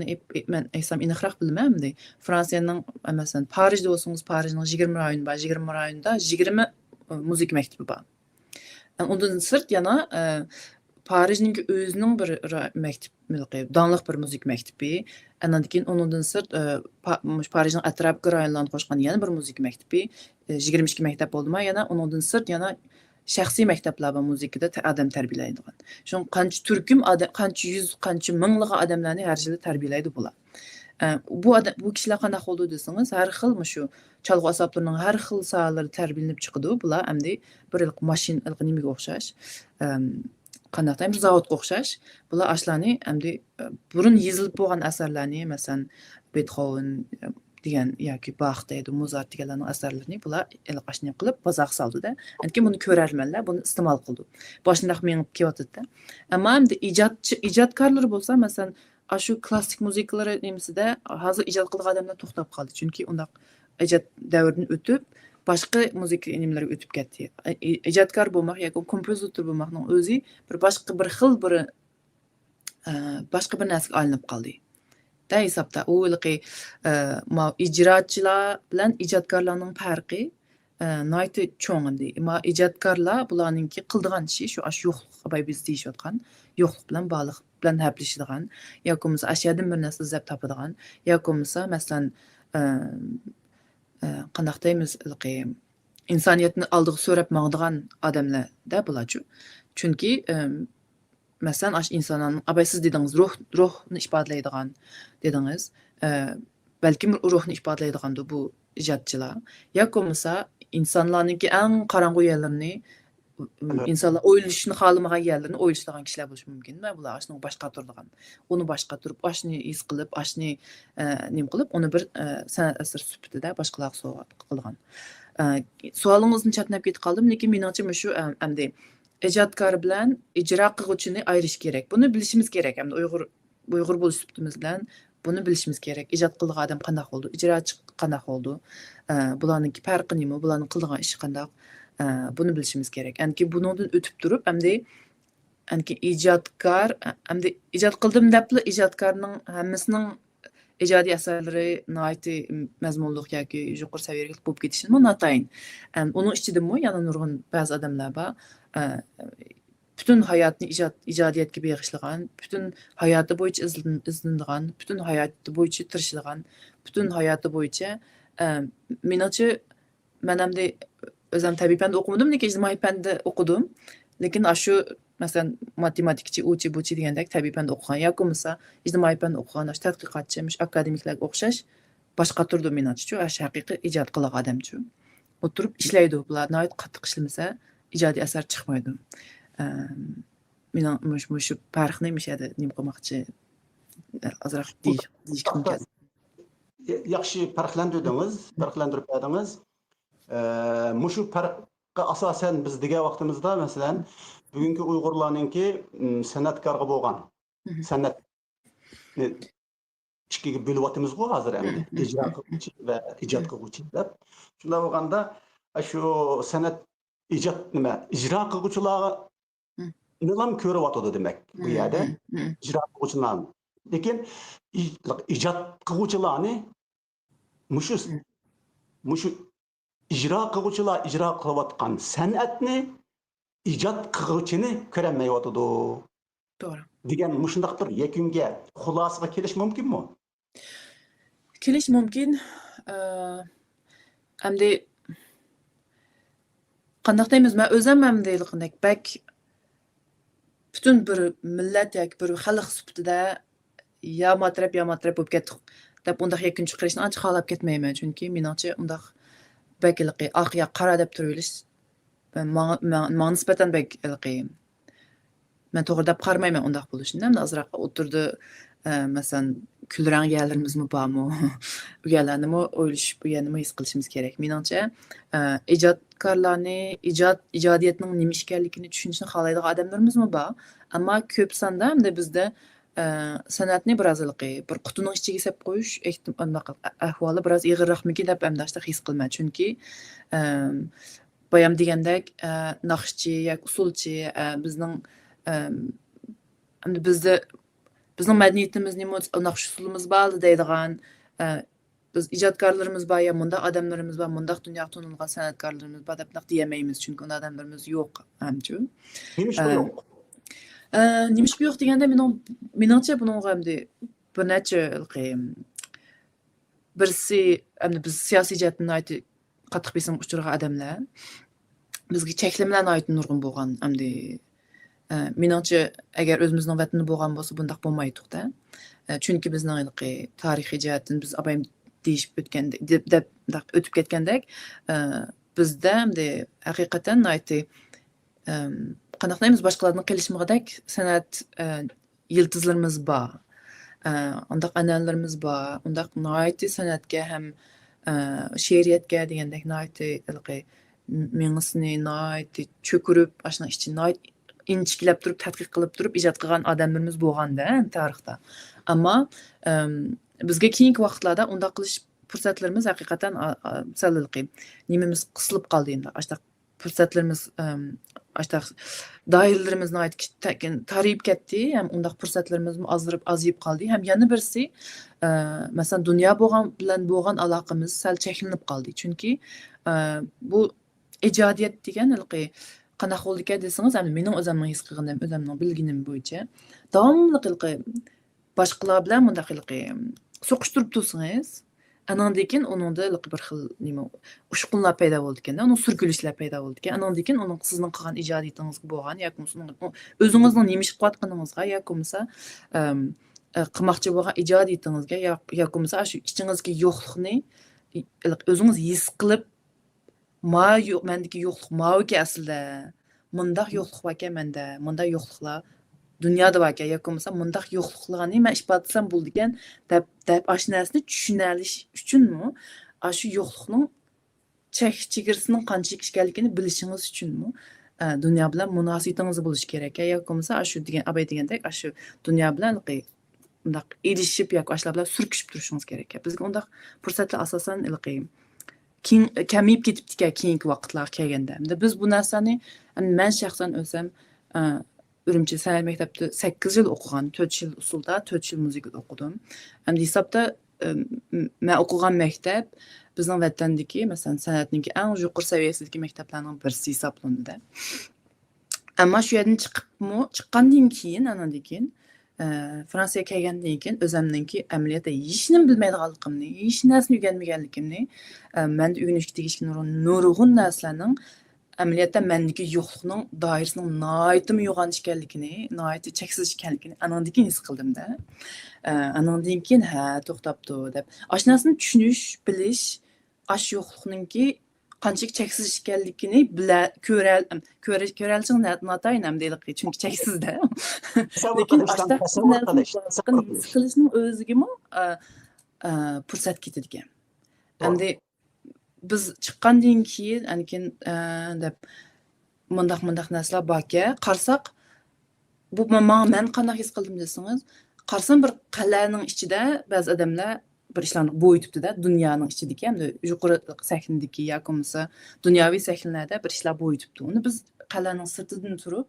فرانسىيەنى ئېيتسام ئېنىقراق بىلىمەن ئەمدى. فرانسىيەنىڭ، مەسىلەن، پارىژدا بولسىڭىز، پارىژنىڭ يىگىرمە رايونى بار، يىگىرمە رايوندا يىگىرمە مۇزىكا مەكتىپى بار. ئۇنىڭدىن سىرت يەنە، ئە، پارىژنىڭكى ئۆزىنىڭ بىر را-، مەكتىپ، داڭلىق بىر مۇزىكا مەكتىپى. ئاندىن كېيىن ئۇنىڭدىن سىرت، ئە، پا-، مۇشۇ پارىژنىڭ ئەتراپىدىكى رايونلارنى قوشقان يەنە بىر مۇزىكا مەكتىپى. ئە، يىگىرمە ئىككى مەكتەپ بولدىما، يەنە ئۇنىڭدىن سىرت يەنە شەخسىي مەكتەپلەر بار مۇزىكىدا تە-، ئادەم تەربىيەلەيدىغان. شۇڭا قانچە تۈركۈم ئادەم، قانچە يۈز، قانچە مىڭلىغان ئادەملەرنى ھەر يىلى تەربىيەلەيدۇ بۇلار. ئە، بۇ ئادەم، بۇ كىشىلەر قانداق بولىدۇ دېسىڭىز، ھەر خىل مۇشۇ چالغۇ ئاسبابلىرىنىڭ ھەر خىل ساھەلىرى تەربىيەلىنىپ چىقىدۇ. بۇلار ئەمدى بىر ھېلىقى ماشىنا، ھېلىقى نېمىگە ئوخشاش، ئەم، قانداق دەيمىز، زاۋۇتقا ئوخشاش. بۇلار ئاشۇلارنى ئەمدى، ئە، بۇرۇن يېزىلىپ بولغان ئەسەرلەرنى، مەسىلەن، بېتخوۋېن، ئە، دېگەن ياكى باخ دەيدۇ، موزارت دېگەنلەرنىڭ ئەسەرلىرىنى بۇلار ھېلىقى ئاشۇنى قىلىپ بازارغا سالىدۇ-دە. ئاندىن كېيىن بۇنى كۆرەرمەنلەر بۇنى ئىستېمال قىلىدۇ. بۇ ئاشۇنداق مېڭىپ كېلىۋاتىدۇ-دە. ئەمما ئەمدى ئىجادچى، ئىجادكارلىرى بولسا، مەسىلەن، ئاشۇ كلاسسىك مۇزىكىلىرى نېمىسىدە ھازىر ئىجاد قىلىدىغان ئادەملەر توختاپ قالدى. چۈنكى ئۇنداق ئىجاد دەۋرىدىن ئۆتۈپ، باشقا مۇزىكا نېمىلەرگە ئۆتۈپ كەتتى. ئى-، ئى-، ئىجادكار بولماق ياكى كومپوزىتور بولماقنىڭ ئۆزى بىر باشقا بىر خىل بىر، ئە، باشقا بىر نەرسىگە ئايلىنىپ قالدى. دە ھېسابتا ئۇ ھېلىقى، ئە، ماۋۇ ئىجراچىلار بىلەن ئىجادكارلارنىڭ پەرقى، ئە، ناھايىتى چوڭ ئەمدى. ئەمما ئىجادكارلار بۇلارنىڭكى قىلىدىغان ئىشى شۇ، ئاشۇ يوقلۇق، بايا بىز دېيىشىۋاتقان يوقلۇق بىلەن بارلىق بىلەن ھەپىلىشىدىغان، ياكى بولمىسا ئەشيادىن بىر نەرسە ئىزدەپ تاپىدىغان، ياكى بولمىسا، مەسىلەن، ئە، ئە، قانداق دەيمىز، ھېلىقى ئىنسانىيەتنى ئالدىغا سۆرەپ ماڭىدىغان ئادەملەردە بۇلارچۇ. چۈنكى، ئە، مەسىلەن، ئاشۇ ئىنسانلارنىڭ، ئاباي سىز دېدىڭىز، روھ، روھنى ئىپادىلەيدىغان دېدىڭىز. ئە، بەلكىم روھنى ئىپادىلەيدىغاندۇ بۇ ئىجادچىلار. ياكى بولمىسا ئىنسانلارنىڭكى ئەڭ قاراڭغۇ يەرلىرىنى، ئىنسانلار ئويلىشىشنى خالىمىغان يەرلىرىنى ئويلىشىدىغان كىشىلەر بولۇشى مۇمكىن. مانا بۇلار ئاشۇنىڭغا باش قاتۇرىدىغان. ئۇنى باش قاتۇرۇپ، ئاشۇنى ھېس قىلىپ، ئاشۇنى، ئە، نېمە قىلىپ، ئۇنى بىر، ئە، سەنئەت ئەسىرى سۈپىتىدە باشقىلارغا سوۋغا قىلغان. ئە، سوئالىڭىزدىن چەتنەپ كېتىپ قالدىم، لېكىن مېنىڭچە مۇشۇ، ئە، ئەمدى ئىجادكار بىلەن ئىجرا قىلغۇچىنى ئايرىش كېرەك. بۇنى بىلىشىمىز كېرەك. ئەمدى ئۇيغۇر، ئۇيغۇر بولۇش سۈپىتىمىز بىلەن بۇنى بىلىشىمىز كېرەك. ئىجاد قىلىدىغان ئادەم قانداق بولىدۇ؟ ئىجراچى قانداق بولىدۇ؟ ئە، بۇلارنىڭكى پەرقى نېمە؟ بۇلارنىڭ قىلىدىغان ئىشى قانداق؟ ئە، بۇنى بىلىشىمىز كېرەك. ئەنكى بۇنىڭدىن ئۆتۈپ تۇرۇپ، ئەمدى، ئەنكى ئىجادكار، ئە، ئەمدى ئىجاد قىلدىم دەپلا ئىجادكارنىڭ ھەممىسىنىڭ ئىجادىي ئەسەرلىرى ناھايىتى مەزمۇنلۇق ياكى يۇقىرى سەۋىيەلىك بولۇپ كېتىشىمۇ ناتايىن. ئەم، ئۇنىڭ ئىچىدىمۇ يەنە نۇرغۇن بەزى ئادەملەر بار. ئە، پۈتۈن ھاياتىنى ئىجاد، ئىجادىيەتكە بېغىشلىغان، پۈتۈن ھاياتى بويىچە ئىزدىن-، ئىزدىنىدىغان، پۈتۈن ھاياتى بويىچە تىرىشىدىغان، پۈتۈن ھاياتى بويىچە، ئە، مېنىڭچە، مەن ئەمدى ئۆزۈم تەبىئىي پەندە ئوقۇمىدىم، لېكىن ئىجتىمائىي پەندە ئوقۇدۇم. لېكىن ئاشۇ، مەسىلەن، ماتېماتىكىچى، ئۇچى، بۇچى دېگەندەك تەبىئىي پەندە ئوقۇغان ياكى بولمىسا ئىجتىمائىي پەندە ئوقۇغان، ئاشۇ تەتقىقاتچى، مۇشۇ ئاكادېمىكلارغا ئوخشاش باش قاتۇرىدۇ مېنىڭچە، ئاشۇ ھەقىقىي ئىجاد قىلغان ئادەمچۇ. ئولتۇرۇپ ئىشلەيدۇ. بۇلار ناھايىتى قاتتىق ئىشلىمىسە، ئىجادىي ئەسەر چىقمايدۇ. ئەم، مېنىڭ مۇش-، مۇشۇ پەرقنى مۇشۇ يەردە نېمە قىلماقچى، ئازراق دېيىش-، دېيىشكۈم كەلدى. ياخشى پەرقلەندۈردىڭىز، پەرقلەندۈرۈپ بەردىڭىز. ئە، مۇشۇ پەرققە ئاساسەن بىز دېگەن ۋاقتىمىزدا، مەسىلەن، بۈگۈنكى ئۇيغۇرلارنىڭكى، م، سەنئەتكارغا بولغان، مم. سەنئەتنى ئىككىگە بۆلۈۋاتىمىزغۇ ھازىر ئەمدى. مم، مم، ئىجرا مم، مم. قىلغۇچى ۋە ئىجاد مم. قىلغۇچى دەپ. شۇنداق بولغاندا، شۇ سەنئەت، ئىجاد نېمە، ئىجرا قىلغۇچىلارغا مم. نىلام كۆرۈۋاتىدۇ دېمەك بۇ مم، يەردە. مم، مم. ئىجرا قىلغۇچىلارنى. لېكىن ئىج-، ئىجاد قىلغۇچىلارنى مۇشۇ، مم. مۇشۇ ئىجرا قىلغۇچىلار ئىجرا قىلىۋاتقان سەنئەتنى ئىجاد قىلغۇچىنى كۆرەلمەيۋاتىدۇ. توغرا. دېگەن مۇشۇنداق بىر يەكۈنگە، خۇلاسىغا كېلىش مۇمكىنمۇ؟ كېلىش مۇمكىن. ئە، ئەمدى قانداق دەيمىز، مەن ئۆزۈم ئەمدى ھېلىقىدەك بەك پۈتۈن بىر مىللەت ياكى بىر خەلق سۈپىتىدە يا ما تەرەپ، يا ما تەرەپ بولۇپ كەتتۇق دەپ ئۇنداق يەكۈن چىقىرىشنى ئانچە خالاپ كەتمەيمەن. چۈنكى مېنىڭچە ئۇنداق بەك ھېلىقى ئاق يا قارا دەپ تۇرۇۋېلىش ماڭا، ماڭا، ماڭا نىسبەتەن بەك ھېلىقى مەن توغرا دەپ قارىمايمەن ئۇنداق بولۇشىنى. ئەمدى ئازراق ئوتتۇرىدا، ئە، مەسىلەن، كۈلرەڭ يەرلىرىمىزمۇ بارمۇ؟ ئۇ يەرلەرنىمۇ ئويلىشىپ، ئۇ يەرنىمۇ ھېس قىلىشىمىز كېرەك. مېنىڭچە، ئە، ئىجادكارلارنى، ئىجاد، ئىجادىيەتنىڭ نېمە ئىكەنلىكىنى چۈشىنىشنى خالايدىغان ئادەملىرىمىزمۇ بار. ئەمما كۆپ ساندا ئەمدى بىزدە، ئە، سەنئەتنى بىراز ھېلىقى بىر قۇتىنىڭ ئىچىگە سېلىپ قويۇش ئەھۋالى بىراز ئېغىرراقمىكىن دەپ ئەمدى ئاشۇنداق ھېس قىلىمەن. چۈنكى، ئە، بايام دېگەندەك، ئە، ناخشىچى ياكى ئۇسسۇلچى، ئە، بىزنىڭ، ئەم، ئەمدى بىزدە، بىزنىڭ مەدەنىيىتىمىزنىمۇ ناخشا ئۇسسۇلىمىز بار دەيدىغان، ئە، بىز ئىجادكارلىرىمىز بار يا مۇنداق ئادەملىرىمىز بار، مۇنداق دۇنياغا تونۇلغان سەنئەتكارلىرىمىز بار دەپ نەق دېيەلمەيمىز، چۈنكى ئۇنداق ئادەملىرىمىز يوق، ھەمچۇ. نېمىشقا ئە، يوق؟ ئە، نېمىشقا يوق دېگەندە، مېنىڭ، مېنىڭچە بۇنىڭغا ئەمدى بىر نەچچە ھېلىقى بىرسى، ئەمدى بىز سىياسىي جەھەتتىن ناھايىتى قاتتىق بېسىمغا ئۇچرىغان ئادەملەر. بىزگە چەكلىمىلەر ناھايىتى نۇرغۇن بولغان. ئەمدى، ئە، مېنىڭچە، ئەگەر ئۆزىمىزنىڭ ۋەتىنى بولغان بولسا، بۇنداق بولمايتتۇق-دە. ئە، چۈنكى بىزنىڭ ھېلىقى تارىخىي جەھەتتىن بىز ئابايام دېيىشىپ ئۆتكەندەك، دەپ، دەپ، دەپ ئۆتۈپ كەتكەندەك، ئە، بىزدە ئەمدى ھەقىقەتەن ناھايىتى، ئەم، قانداق دەيمىز، باشقىلاردىن قېلىشمىغۇدەك سەنئەت، ئە، يىلتىزلىرىمىز بار. ئە، ئۇنداق ئەنئەنىلىرىمىز بار. ئۇنداق ناھايىتى سەنئەتكە ھەم، ئە، شېئىرىيەتكە دېگەندەك ناھايىتى ھېلىقى مېڭىسىنى ناھايىتى چۆكۈرۈپ، ئاشۇنىڭ ئىچىنى ناھايىتى ئىنچىكىلەپ تۇرۇپ، تەتقىق قىلىپ تۇرۇپ ئىجاد قىلغان ئادەملىرىمىز بولغاندا تارىختا. ئەمما، ئەم، بىزگە كېيىنكى ۋاقىتلاردا ئۇنداق قىلىش پۇرسەتلىرىمىز ھەقىقەتەن، ئا، ئا، سەل ھېلىقى نېمىمىز قىسىلىپ قالدى ئەمدى. ئاشۇنداق پۇرسەتلىرىمىز، ئەم، ئاشۇنداق دائىرىلىرىمىز ناھايىتى كىچىك، تارىيىپ كەتتى، ھەم ئۇنداق پۇرسەتلىرىمىزمۇ ئازدۇرۇپ، ئازىيىپ قالدى. ھەم يەنە بىرسى، ئە، مەسىلەن، دۇنيا بولغان، بىلەن بولغان ئالاقىمىز سەل چەكلىنىپ قالدى. چۈنكى، ئە، بۇ ئىجادىيەت دېگەن ھېلىقى قانداق بولىدىكەن دېسىڭىز، ئەمدى مېنىڭ ئۆزۈمنىڭ ھېس قىلغىنىم، ئۆزۈمنىڭ بىلگىنىم بويىچە داۋاملىق ھېلىقى باشقىلار بىلەن مۇنداق ھېلىقى سوقۇشتۇرۇپ تۇرسىڭىز، ئاناندىن كېيىن ئۇنىڭدا ھېلىقى بىر خىل نېمە، ئۇچقۇنلار پەيدا بولىدىكەن، ئۇنىڭ سۈركىلىشلەر پەيدا بولىدىكەن. ئاناندىن كېيىن ئۇنىڭ سىزنىڭ قىلغان ئىجادىيىتىڭىزگە بولغان ياكى بولمىسا ئۇنىڭ، ئۆزىڭىزنىڭ نېمە ئىش قىلىۋاتقىنىڭىزغا ياكى بولمىسا، ئەم، ئە، قىلماقچى بولغان ئىجادىيىتىڭىزگە يا-، ياكى بولمىسا ئاشۇ ئىچىڭىزدىكى يوقلۇقنى ئۆزىڭىز ھېس قىلىپ، ما يو-، مەندىكى يوقلۇق ماۋۇكەن ئەسلىدە. مۇنداق يوقلۇق باركەن مەندە، مۇنداق يوقلۇقلار دۇنيادا باركەن، ياكى بولمىسا مۇنداق يوقلۇقلارنى مەن ئىپادىلىسەم بولىدىكەن دەپ، دەپ ئاشۇ نەرسىنى چۈشىنەلىش ئۈچۈنمۇ، ئاشۇ يوقلۇقنىڭ چەك چېگرىسىنىڭ قانچىلىك ئىكەنلىكىنى بىلىشىڭىز ئۈچۈنمۇ، ئە، دۇنيا بىلەن مۇناسىۋىتىڭىز بولۇشى كېرەك. ياكى بولمىسا ئاشۇ دېگەن، ئاباي دېگەندەك، ئاشۇ دۇنيا بىلەن ھېلىقى مۇنداق ئېلىشىپ ياكى ئاشۇلار بىلەن سۈركىشىپ تۇرۇشىڭىز كېرەك. بىزگە ئۇنداق پۇرسەتلەر ئاساسەن ھېلىقى كېيىن، كېمىيىپ كېتىپتىكەن كېيىنكى ۋاقىتلارغا كەلگەندە. ئەمدى بىز بۇ نەرسىلەرنى، ئەمدى مەن شەخسەن ئۆزۈم، ئە، ئۈرۈمچى سەنئەت مەكتەپتە سەككىز يىل ئوقۇغان، تۆت يىل ئۇسسۇلدا، تۆت يىل مۇزىكىدا ئوقۇدۇم. ئەمدى ھېسابتا، ئە، مەن ئوقۇغان مەكتەپ بىزنىڭ ۋەتەندىكى، مەسىلەن، سەنئەتنىڭكى ئەڭ يۇقىرى سەۋىيەسىدىكى مەكتەپلەرنىڭ بىرسى ھېسابلىنىدۇ. ئەمما شۇ يەردىن چىقىپمۇ، چىققاندىن كېيىن، ئاناندىن كېيىن، ئە، فرانسىيەگە كەلگەندىن كېيىن ئۆزۈمنىڭكى ئەمەلىيەتتە ھېچنېمە بىلمەيدىغانلىقىمنى، ھېچ نەرسىنى ئۆگەنمىگەنلىكىمنى، ئە، مەندە ئۆگىنىشكە تېگىشلىك نۇرغۇن، نۇرغۇن نەرسىلەرنىڭ ئەمەلىيەتتە مەندىكى يوقلۇقنىڭ دائىرىسىنىڭ ناھايىتىمۇ يوغان ئىكەنلىكىنى، ناھايىتى چەكسىز ئىكەنلىكىنى ئانىڭدىن كېيىن ھېس قىلدىم-دە. ئە، ئانىڭدىن كېيىن، ھە، توختاپتۇ دەپ. ئاشۇ نەرسىنى چۈشىنىش، بىلىش، ئاشۇ يوقلۇقنىڭكى قانچىلىك چەكسىز ئىكەنلىكىنى بىلە-، كۆرە-، كۆرە-، كۆرەلىشىڭ ناتايىن ئەمدى ھېلىقى، چۈنكى چەكسىز-دە. لېكىن ئاشۇنداق نەرسىنى ھېس قىلىشنىڭ ئۆزىگىمۇ، ئە، ئە، پۇرسەت كېتىدىكەن. ئەمدى بىز چىققاندىن كېيىن، ئاندىن كېيىن، ئە، دەپ مۇنداق، مۇنداق نەرسىلەر باركەن. قارىساق، بۇ ما-، ماڭا مەن قانداق ھېس قىلدىم دېسىڭىز، قارىسام بىر قەلئەنىڭ ئىچىدە بەزى ئادەملەر بىر ئىشلارنى بويىتىپتۇ-دە، دۇنيانىڭ ئىچىدىكى، ئەمدى يۇقىرى سەھنىدىكى ياكى بولمىسا دۇنياۋى سەھنىلەردە بىر ئىشلار بويىتىپتۇ. ئۇنى بىز قەلئەنىڭ سىرتىدىن تۇرۇپ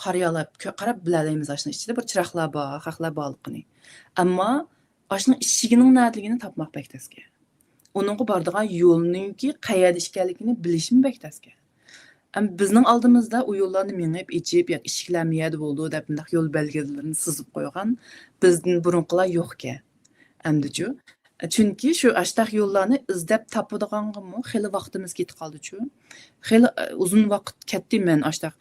قارىيالاپ، كۆ-، قاراپ بىلەلەيمىز ئاشۇنىڭ ئىچىدە بىر چىراغلار بار، خەقلەر بارلىقىنى. ئەمما ئاشۇنىڭ ئىشىكىنىڭ نەدىلىكىنى تاپماق بەك تەسكەن. ئۇنىڭغا بارىدىغان يولنىڭكى قەيەردە ئىكەنلىكىنى بىلىشمۇ بەك تەسكەن. ئەم، بىزنىڭ ئالدىمىزدا ئۇ يوللارنى مېڭىپ، ئېچىپ، ياكى ئىشىكلەر مۇ يەردە بولىدۇ دەپ مۇنداق يول بەلگىلىرىنى سىزىپ قويغان بىزدىن بۇرۇنقىلار يوقكەن. ئەمدىچۇ؟ چۈنكى شۇ ئاشتاق يوللارنى ئىزدەپ تاپىدىغانغىمۇ خېلى ۋاقتىمىز كېتىپ قالدىچۇ؟ خېلى، ئە، ئۇزۇن ۋاقىت كەتتى مەن ئاشتاق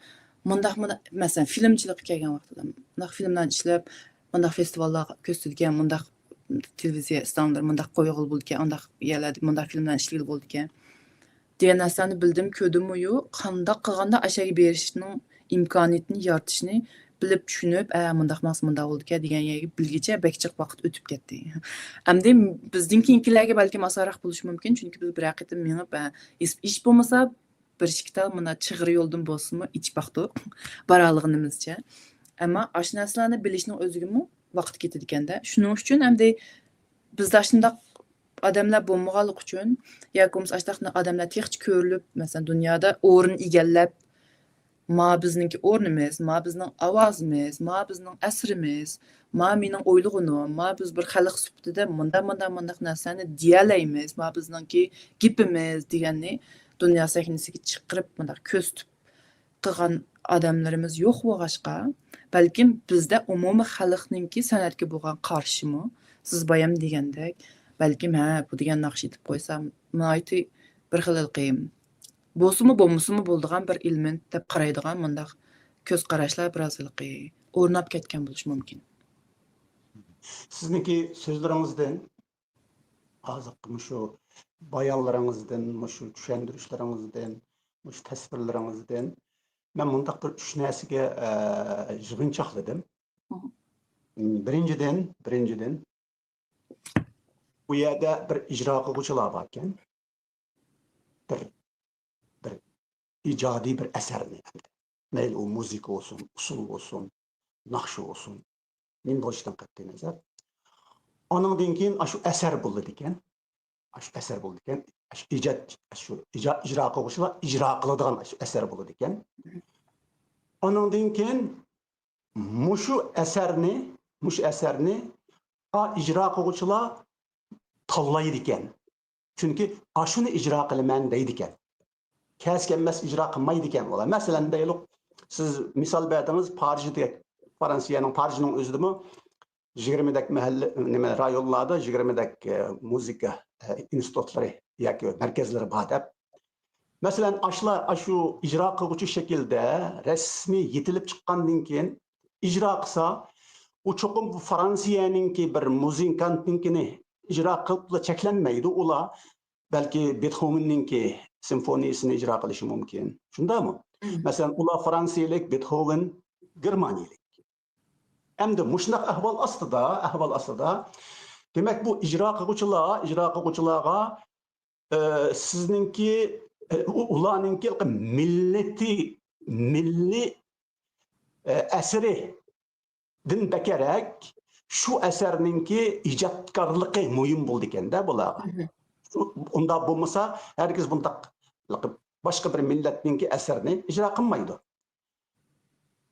مۇنداق، مۇنداق، مەسىلەن، فىلىمچىلىققا كەلگەن ۋاقتىدا، مۇنداق فىلىملارنى ئىشلەپ، مۇنداق فېستىۋاللار كۆرسىتىدىكەن، مۇنداق تېلېۋىزىيە ئىستانلىرى مۇنداق قويغىلى بولىدىكەن، ئانداق يەرلەردە مۇنداق فىلىملارنى ئىشلىگىلى بولىدىكەن دېگەن نەرسىلەرنى بىلدىم، كۆردۈممۇ يوق، قانداق قىلغاندا ئاشۇ يەرگە بېرىشنىڭ ئىمكانىيىتىنى يارىتىشنى بىلىپ، چۈشىنىپ، ئە، مۇنداق ماڭسا مۇنداق بولىدىكەن دېگەن يەرگە بىلگۈچە بەك جىق ۋاقىت ئۆتۈپ كەتتى. ئەمدى بىزدىن كېيىنكىلەرگە بەلكىم ئاسانراق بولۇشى مۇمكىن، چۈنكى بىز بىرەر قېتىم مېڭىپ، ئە، ھېچ، ھېچ بولمىسا بىر ئىككى تال مانا چىغىر يولدىن بولسىمۇ ئېچىپ باقتۇق، بارالىغىنىمىزچە. ئەمما ئاشۇ نەرسىلەرنى بىلىشنىڭ ئۆزىگىمۇ ۋاقىت كېتىدىكەندە. شۇنىڭ ئۈچۈن ئەمدى بىزدە شۇنداق ئادەملەر بولمىغانلىقى ئۈچۈن، ياكى بولمىسا ئاشۇنداق ئادەملەر تېخىچە كۆرۈلۈپ، مەسىلەن، دۇنيادا ئورۇن ئىگىلەپ، ما بىزنىڭكى ئورنىمىز، ما بىزنىڭ ئاۋازىمىز، ما بىزنىڭ ئەسىرىمىز، ما مېنىڭ ئويلىغىنىم، ما بىز بىر خەلق سۈپىتىدە مۇنداق، مۇنداق، مۇنداق نەرسىلەرنى دېيەلەيمىز، ما بىزنىڭكى گېپىمىز دېگەننى دۇنيا سەھنىسىگە چىقىرىپ، مۇنداق كۆرسىتىپ قىلغان ئادەملىرىمىز يوق بولغاچقا، بەلكىم بىزدە ئومۇمىي خەلقنىڭكى سەنئەتكە بولغان قارىشىمۇ، سىز بايام دېگەندەك، بەلكىم، ھە، بۇ دېگەن ناخشا ئېيتىپ قويسا، ناھايىتى بىر خىل ھېلىقى بولسىمۇ، بولمىسىمۇ بولىدىغان بىر ئېلېمېنت دەپ قارايدىغان مۇنداق كۆز قاراشلار بىراز ھېلىقى ئورناپ كەتكەن بولۇشى مۇمكىن. سىزنىڭكى سۆزلىرىڭىزدىن، ھازىرقى مۇشۇ بايانلىرىڭىزدىن، مۇشۇ چۈشەندۈرۈشلىرىڭىزدىن، مۇشۇ تەسۋىرلىرىڭىزدىن مەن مۇنداق بىر ئۈچ نەرسىگە، ئە، يىغىنچاقلىدىم. مم. بىرىنچىدىن، بىرىنچىدىن، بۇ يەردە بىر ئىجرا قىلغۇچىلار باركەن. بىر، بىر ئىجادىي بىر ئەسەرنى، مەيلى ئۇ مۇزىكا بولسۇن، ئۇسسۇل بولسۇن، ناخشا بولسۇن، نېمە بولۇشىدىن قەتئىينەزەر. ئانىڭدىن كېيىن ئاشۇ ئەسەر بولىدىكەن. ئاشۇ ئەسەر بولىدىكەن. ئاشۇ ئىجاد، ئاشۇ ئىجا-، ئىجرا قىلغۇچىلار ئىجرا قىلىدىغان ئاشۇ ئەسەر بولىدىكەن. ئانىڭدىن كېيىن مۇشۇ ئەسەرنى، مۇشۇ ئەسەرنى ئا، ئىجرا قىلغۇچىلار تاللايدىكەن. چۈنكى ئاشۇنى ئىجرا قىلىمەن دەيدىكەن. كەس كەلمەس ئىجرا قىلمايدىكەن ئۇلار. مەسىلەن، دەيلۇق، سىز مىسال بەردىڭىز، پارىژدە، فرانسىيەنىڭ پارىژىنىڭ ئۆزىدىمۇ يىگىرمىدەك مەھەللە، نېمە، رايونلاردا يىگىرمىدەك، ئە، مۇزىكا، ئە، ئىنستىتۇتلىرى ياكى مەركەزلىرى بار دەپ. مەسىلەن، ئاشۇلار، ئاشۇ ئىجرا قىلغۇچى شەكىلدە رەسمىي يېتىلىپ چىققاندىن كېيىن ئىجرا قىلسا، ئۇ چوقۇم بۇ فرانسىيەنىڭكى بىر مۇزىكانتنىڭكىنى ئىجرا قىلىپلا چەكلەنمەيدۇ. ئۇلار بەلكى بېتخوۋېننىڭكى سىمفونىيىسىنى ئىجرا قىلىشى مۇمكىن. شۇنداقمۇ؟ مم. مەسىلەن، ئۇلار فرانسىيەلىك، بېتخوۋېن گېرمانىيەلىك. ئەمدى مۇشۇنداق ئەھۋال ئاستىدا، ئەھۋال ئاستىدا، دېمەك، بۇ ئىجرا قىلغۇچىلار، ئىجرا قىلغۇچىلارغا، ئە، سىزنىڭكى، ئە، ئۇ-، ئۇلارنىڭكى مىللىتى، مىللىي، ئە، ئەسىرىدىن بەكرەك شۇ ئەسەرنىڭكى ئىجادكارلىقى مۇھىم بولىدىكەن-دە بۇلارغا. مم. شۇ، ئۇنداق بولمىسا، ھەرگىز بۇنداق باشقا بىر مىللەتنىڭكى ئەسىرىنى ئىجرا قىلمايدۇ.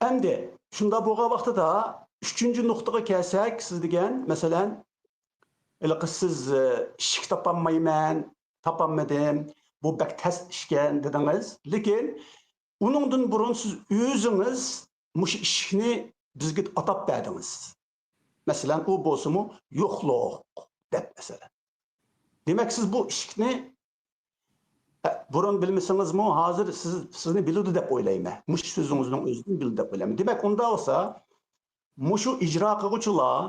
ئەمدى شۇنداق بولغان ۋاقتىدا ئۈچىنچى نۇقتىغا كەلسەك، سىز دېگەن، مەسىلەن، ھېلىقى سىز، ئىشىك تاپالمايمەن، تاپالمىدىم، بۇ بەك تەس ئىشكەن دېدىڭىز. لېكىن ئۇنىڭدىن بۇرۇن سىز ئۆزىڭىز مۇشۇ ئىشىكنى بىزگە ئاتاپ بەردىڭىز. مەسىلەن، ئۇ بولسىمۇ يوقلۇق دەپ، مەسىلەن. دېمەك، سىز بۇ ئىشىكنى، ئە، بۇرۇن بىلمىسىڭىزمۇ، ھازىر سىز، سىزنى بىلىدۇ دەپ ئويلايمەن. مۇشۇ سۆزىڭىزنىڭ ئۆزىدىن بىلىدۇ دەپ ئويلايمەن. دېمەك، ئۇنداق بولسا، مۇشۇ ئىجرا قىلغۇچىلار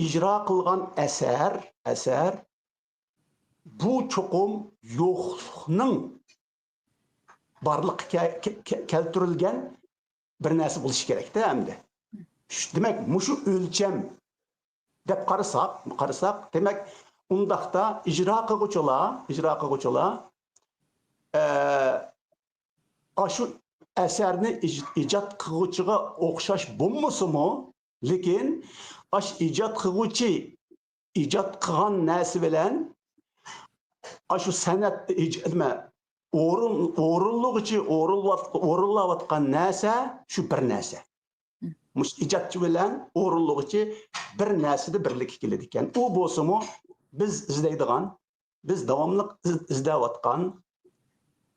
ئىجرا قىلغان ئەسەر، ئەسەر، بۇ چوقۇم يوقلۇقنىڭ بارلىققا كە-، كە-، كە-، كەلتۈرۈلگەن بىر نەرسە بولۇشى كېرەكتە ئەمدى. شۇ، دېمەك، مۇشۇ ئۆلچەم دەپ قارىساق، قارىساق، دېمەك، ئۇنداقتا ئىجرا قىلغۇچىلار، ئىجرا قىلغۇچىلار، ئە، ئاشۇ ئەسەرنى ئىج-، ئىجاد قىلغۇچىغا ئوخشاش بولمىسىمۇ، لېكىن ئاشۇ ئىجاد قىلغۇچى ئىجاد قىلغان نەرسە بىلەن ئاشۇ سەنئەت ئىج-، نېمە، ئورۇن-، ئورۇنلىغۇچى ئورۇنلاۋات-، ئورۇنلاۋاتقان نەرسە شۇ بىر نەرسە. مم. مۇشۇ ئىجادچى بىلەن ئورۇنلىغۇچى بىر نەرسىدە بىرلىككە كېلىدىكەن. ئۇ بولسىمۇ بىز ئىزدەيدىغان، بىز داۋاملىق ئىز-، ئىزدەۋاتقان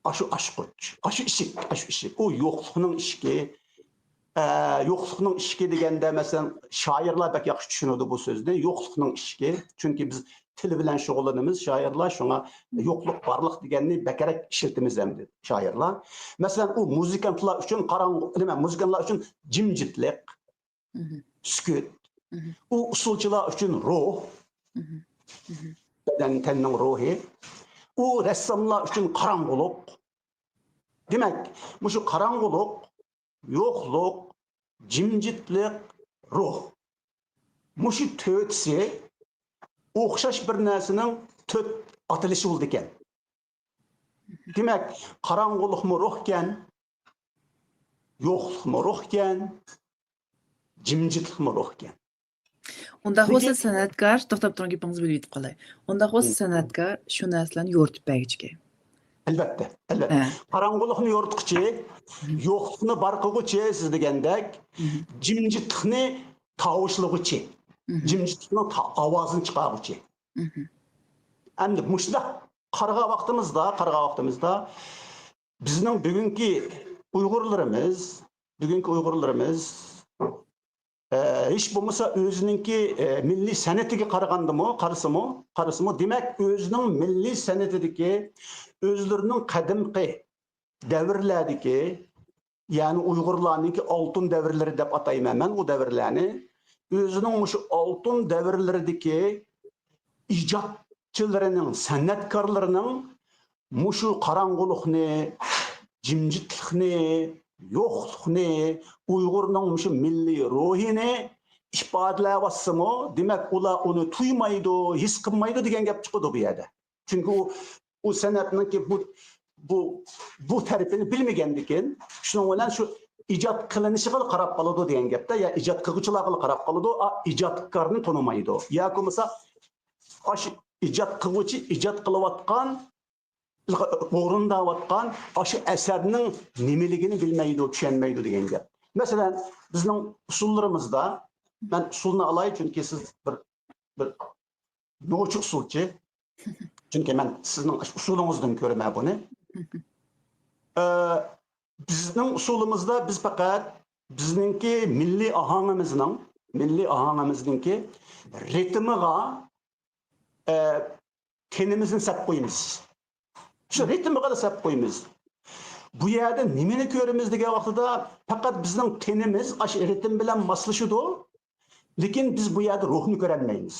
ئاشۇ ئاچقۇچ، ئاشۇ ئىشىك، ئاشۇ ئىشىك. ئۇ يوقلۇقنىڭ ئىشىكى، ئە، يوقلۇقنىڭ ئىشىكى دېگەندە، مەسىلەن، شائىرلار بەك ياخشى چۈشىنىدۇ بۇ سۆزنى. يوقلۇقنىڭ ئىشىكى. چۈنكى بىز تىل بىلەن شۇغۇللىنىمىز، شائىرلار، شۇڭا يوقلۇق، بارلىق دېگەننى بەكرەك ئىشلىتىمىز ئەمدى شائىرلار. مەسىلەن، ئۇ مۇزىكانتلار ئۈچۈن قاراڭغۇ، نېمە، مۇزىكانتلار ئۈچۈن جىمجىتلىق، مهم. سۈكۈت. مهم. ئۇ ئۇسسۇلچىلار ئۈچۈن روھ، مهم. مهم. بەدەن، تەننىڭ روھى. ئۇ رەسساملار ئۈچۈن قاراڭغۇلۇق. دېمەك، مۇشۇ قاراڭغۇلۇق، يوقلۇق، جىمجىتلىق، روھ. مۇشۇ تۆتىسى ئوخشاش بىر نەرسىنىڭ تۆت ئاتىلىشى بولىدىكەن. دېمەك، قاراڭغۇلۇقمۇ روھكەن، يوقلۇقمۇ روھكەن، جىمجىتلىقمۇ روھكەن. ئۇنداق بولسا لېكىن سەنئەتكار، توختاپ تۇرۇڭ، گېپىڭىزنى بۆلۈپ قالاي. ئۇنداق بولسا مم. سەنئەتكار شۇ نەرسىلەرنى يورۇتۇپ بەرگۈچىكەن. ئەلۋەتتە، ئەلۋەتتە. ھە. قاراڭغۇلۇقنى يورۇتقۇچى، يوقلۇقنى بار قىلغۇچى سىز دېگەندەك، مهم. جىمجىتلىقنى تاۋۇشلىغۇچى، مهم. جىمجىتلىقنىڭ تا-، ئاۋازىنى چىقارغۇچى. مهم. ئەمدى مۇشۇنداق قارىغان ۋاقتىمىزدا، قارىغان ۋاقتىمىزدا بىزنىڭ بۈگۈنكى ئۇيغۇرلىرىمىز، بۈگۈنكى ئۇيغۇرلىرىمىز، ئە، ھېچ بولمىسا ئۆزىنىڭكى، ئە، مىللىي سەنئىتىگە قارىغاندىمۇ، قارىسىمۇ، قارىسىمۇ، دېمەك، ئۆزىنىڭ مىللىي سەنئىتىدىكى، ئۆزلىرىنىڭ قەدىمكى دەۋرلەردىكى، يەنى ئۇيغۇرلارنىڭكى ئالتۇن دەۋرلىرى دەپ ئاتايمەن مەن ئۇ دەۋرلەرنى، ئۆزىنىڭ مۇشۇ ئالتۇن دەۋرلىرىدىكى ئىجادچىلىرىنىڭ، سەنئەتكارلىرىنىڭ مۇشۇ قاراڭغۇلۇقنى، جىمجىتلىقنى، يوقلۇقنى، ئۇيغۇرنىڭ مۇشۇ مىللىي روھىنى ئىپادىلەۋاتسىمۇ، دېمەك، ئۇلار ئۇنى تۇيمايدۇ، ھېس قىلمايدۇ دېگەن گەپ چىقىدۇ بۇ يەردە. چۈنكى ئۇ، ئۇ سەنئەتنىڭكى بۇ، بۇ، بۇ تەرىپىنى بىلمىگەندىكىن، شۇنىڭ بىلەن شۇ ئىجاد قىلىنىشىغىلا قاراپ قالىدۇ دېگەن گەپتە، يا ئىجاد قىلغۇچىلارغىلا قاراپ قالىدۇ، ئا، ئىجادكارنى تونۇمايدۇ. ياكى بولمىسا، ئاشۇ ئىجاد قىلغۇچى ئىجاد قىلىۋاتقان ئورۇنداۋاتقان ئاشۇ ئەسەرنىڭ نېمىلىكىنى بىلمەيدۇ، چۈشەنمەيدۇ دېگەن گەپ. مەسىلەن، بىزنىڭ ئۇسسۇللىرىمىزدا، مەن ئۇسسۇلنى ئالاي، چۈنكى سىز بىر، بىر نوچى ئۇسسۇلچى. چۈنكى مەن سىزنىڭ ئۇسسۇلىڭىزدىن كۆرىمەن بۇنى. ئە، بىزنىڭ ئۇسسۇلىمىزدا بىز پەقەت بىزنىڭكى مىللىي ئاھاڭىمىزنىڭ، مىللىي ئاھاڭىمىزنىڭكى رىتىمىغا، ئە، تېنىمىزنى سەپ قويىمىز. شۇ رىتىمىغا سەپ قويىمىز. بۇ يەردە نېمىنى كۆرىمىز دېگەن ۋاقتىدا، پەقەت بىزنىڭ تېنىمىز ئاشۇ رىتىم بىلەن ماسلىشىدۇ، لېكىن بىز بۇ يەردە روھنى كۆرەلمەيمىز.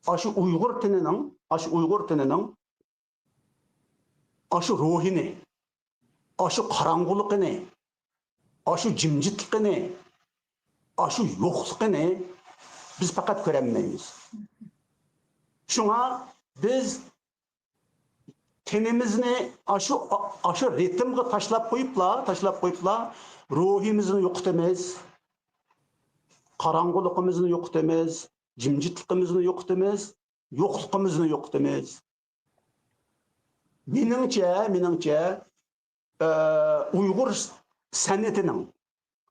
ئاشۇ ئۇيغۇر تېنىنىڭ، ئاشۇ ئۇيغۇر تېنىنىڭ ئاشۇ روھىنى، ئاشۇ قاراڭغۇلۇقىنى، ئاشۇ جىمجىتلىقىنى، ئاشۇ يوقلۇقىنى بىز پەقەت كۆرەلمەيمىز. شۇڭا بىز تېنىمىزنى ئاشۇ، ئاشۇ رىتىمغا تاشلاپ قويۇپلا، تاشلاپ قويۇپلا، روھىمىزنى يوقىتىمىز، قاراڭغۇلۇقىمىزنى يوقىتىمىز، جىمجىتلىقىمىزنى يوقىتىمىز، يوقلۇقىمىزنى يوقىتىمىز. مېنىڭچە، مېنىڭچە، ئە، ئۇيغۇر سەنئىتىنىڭ،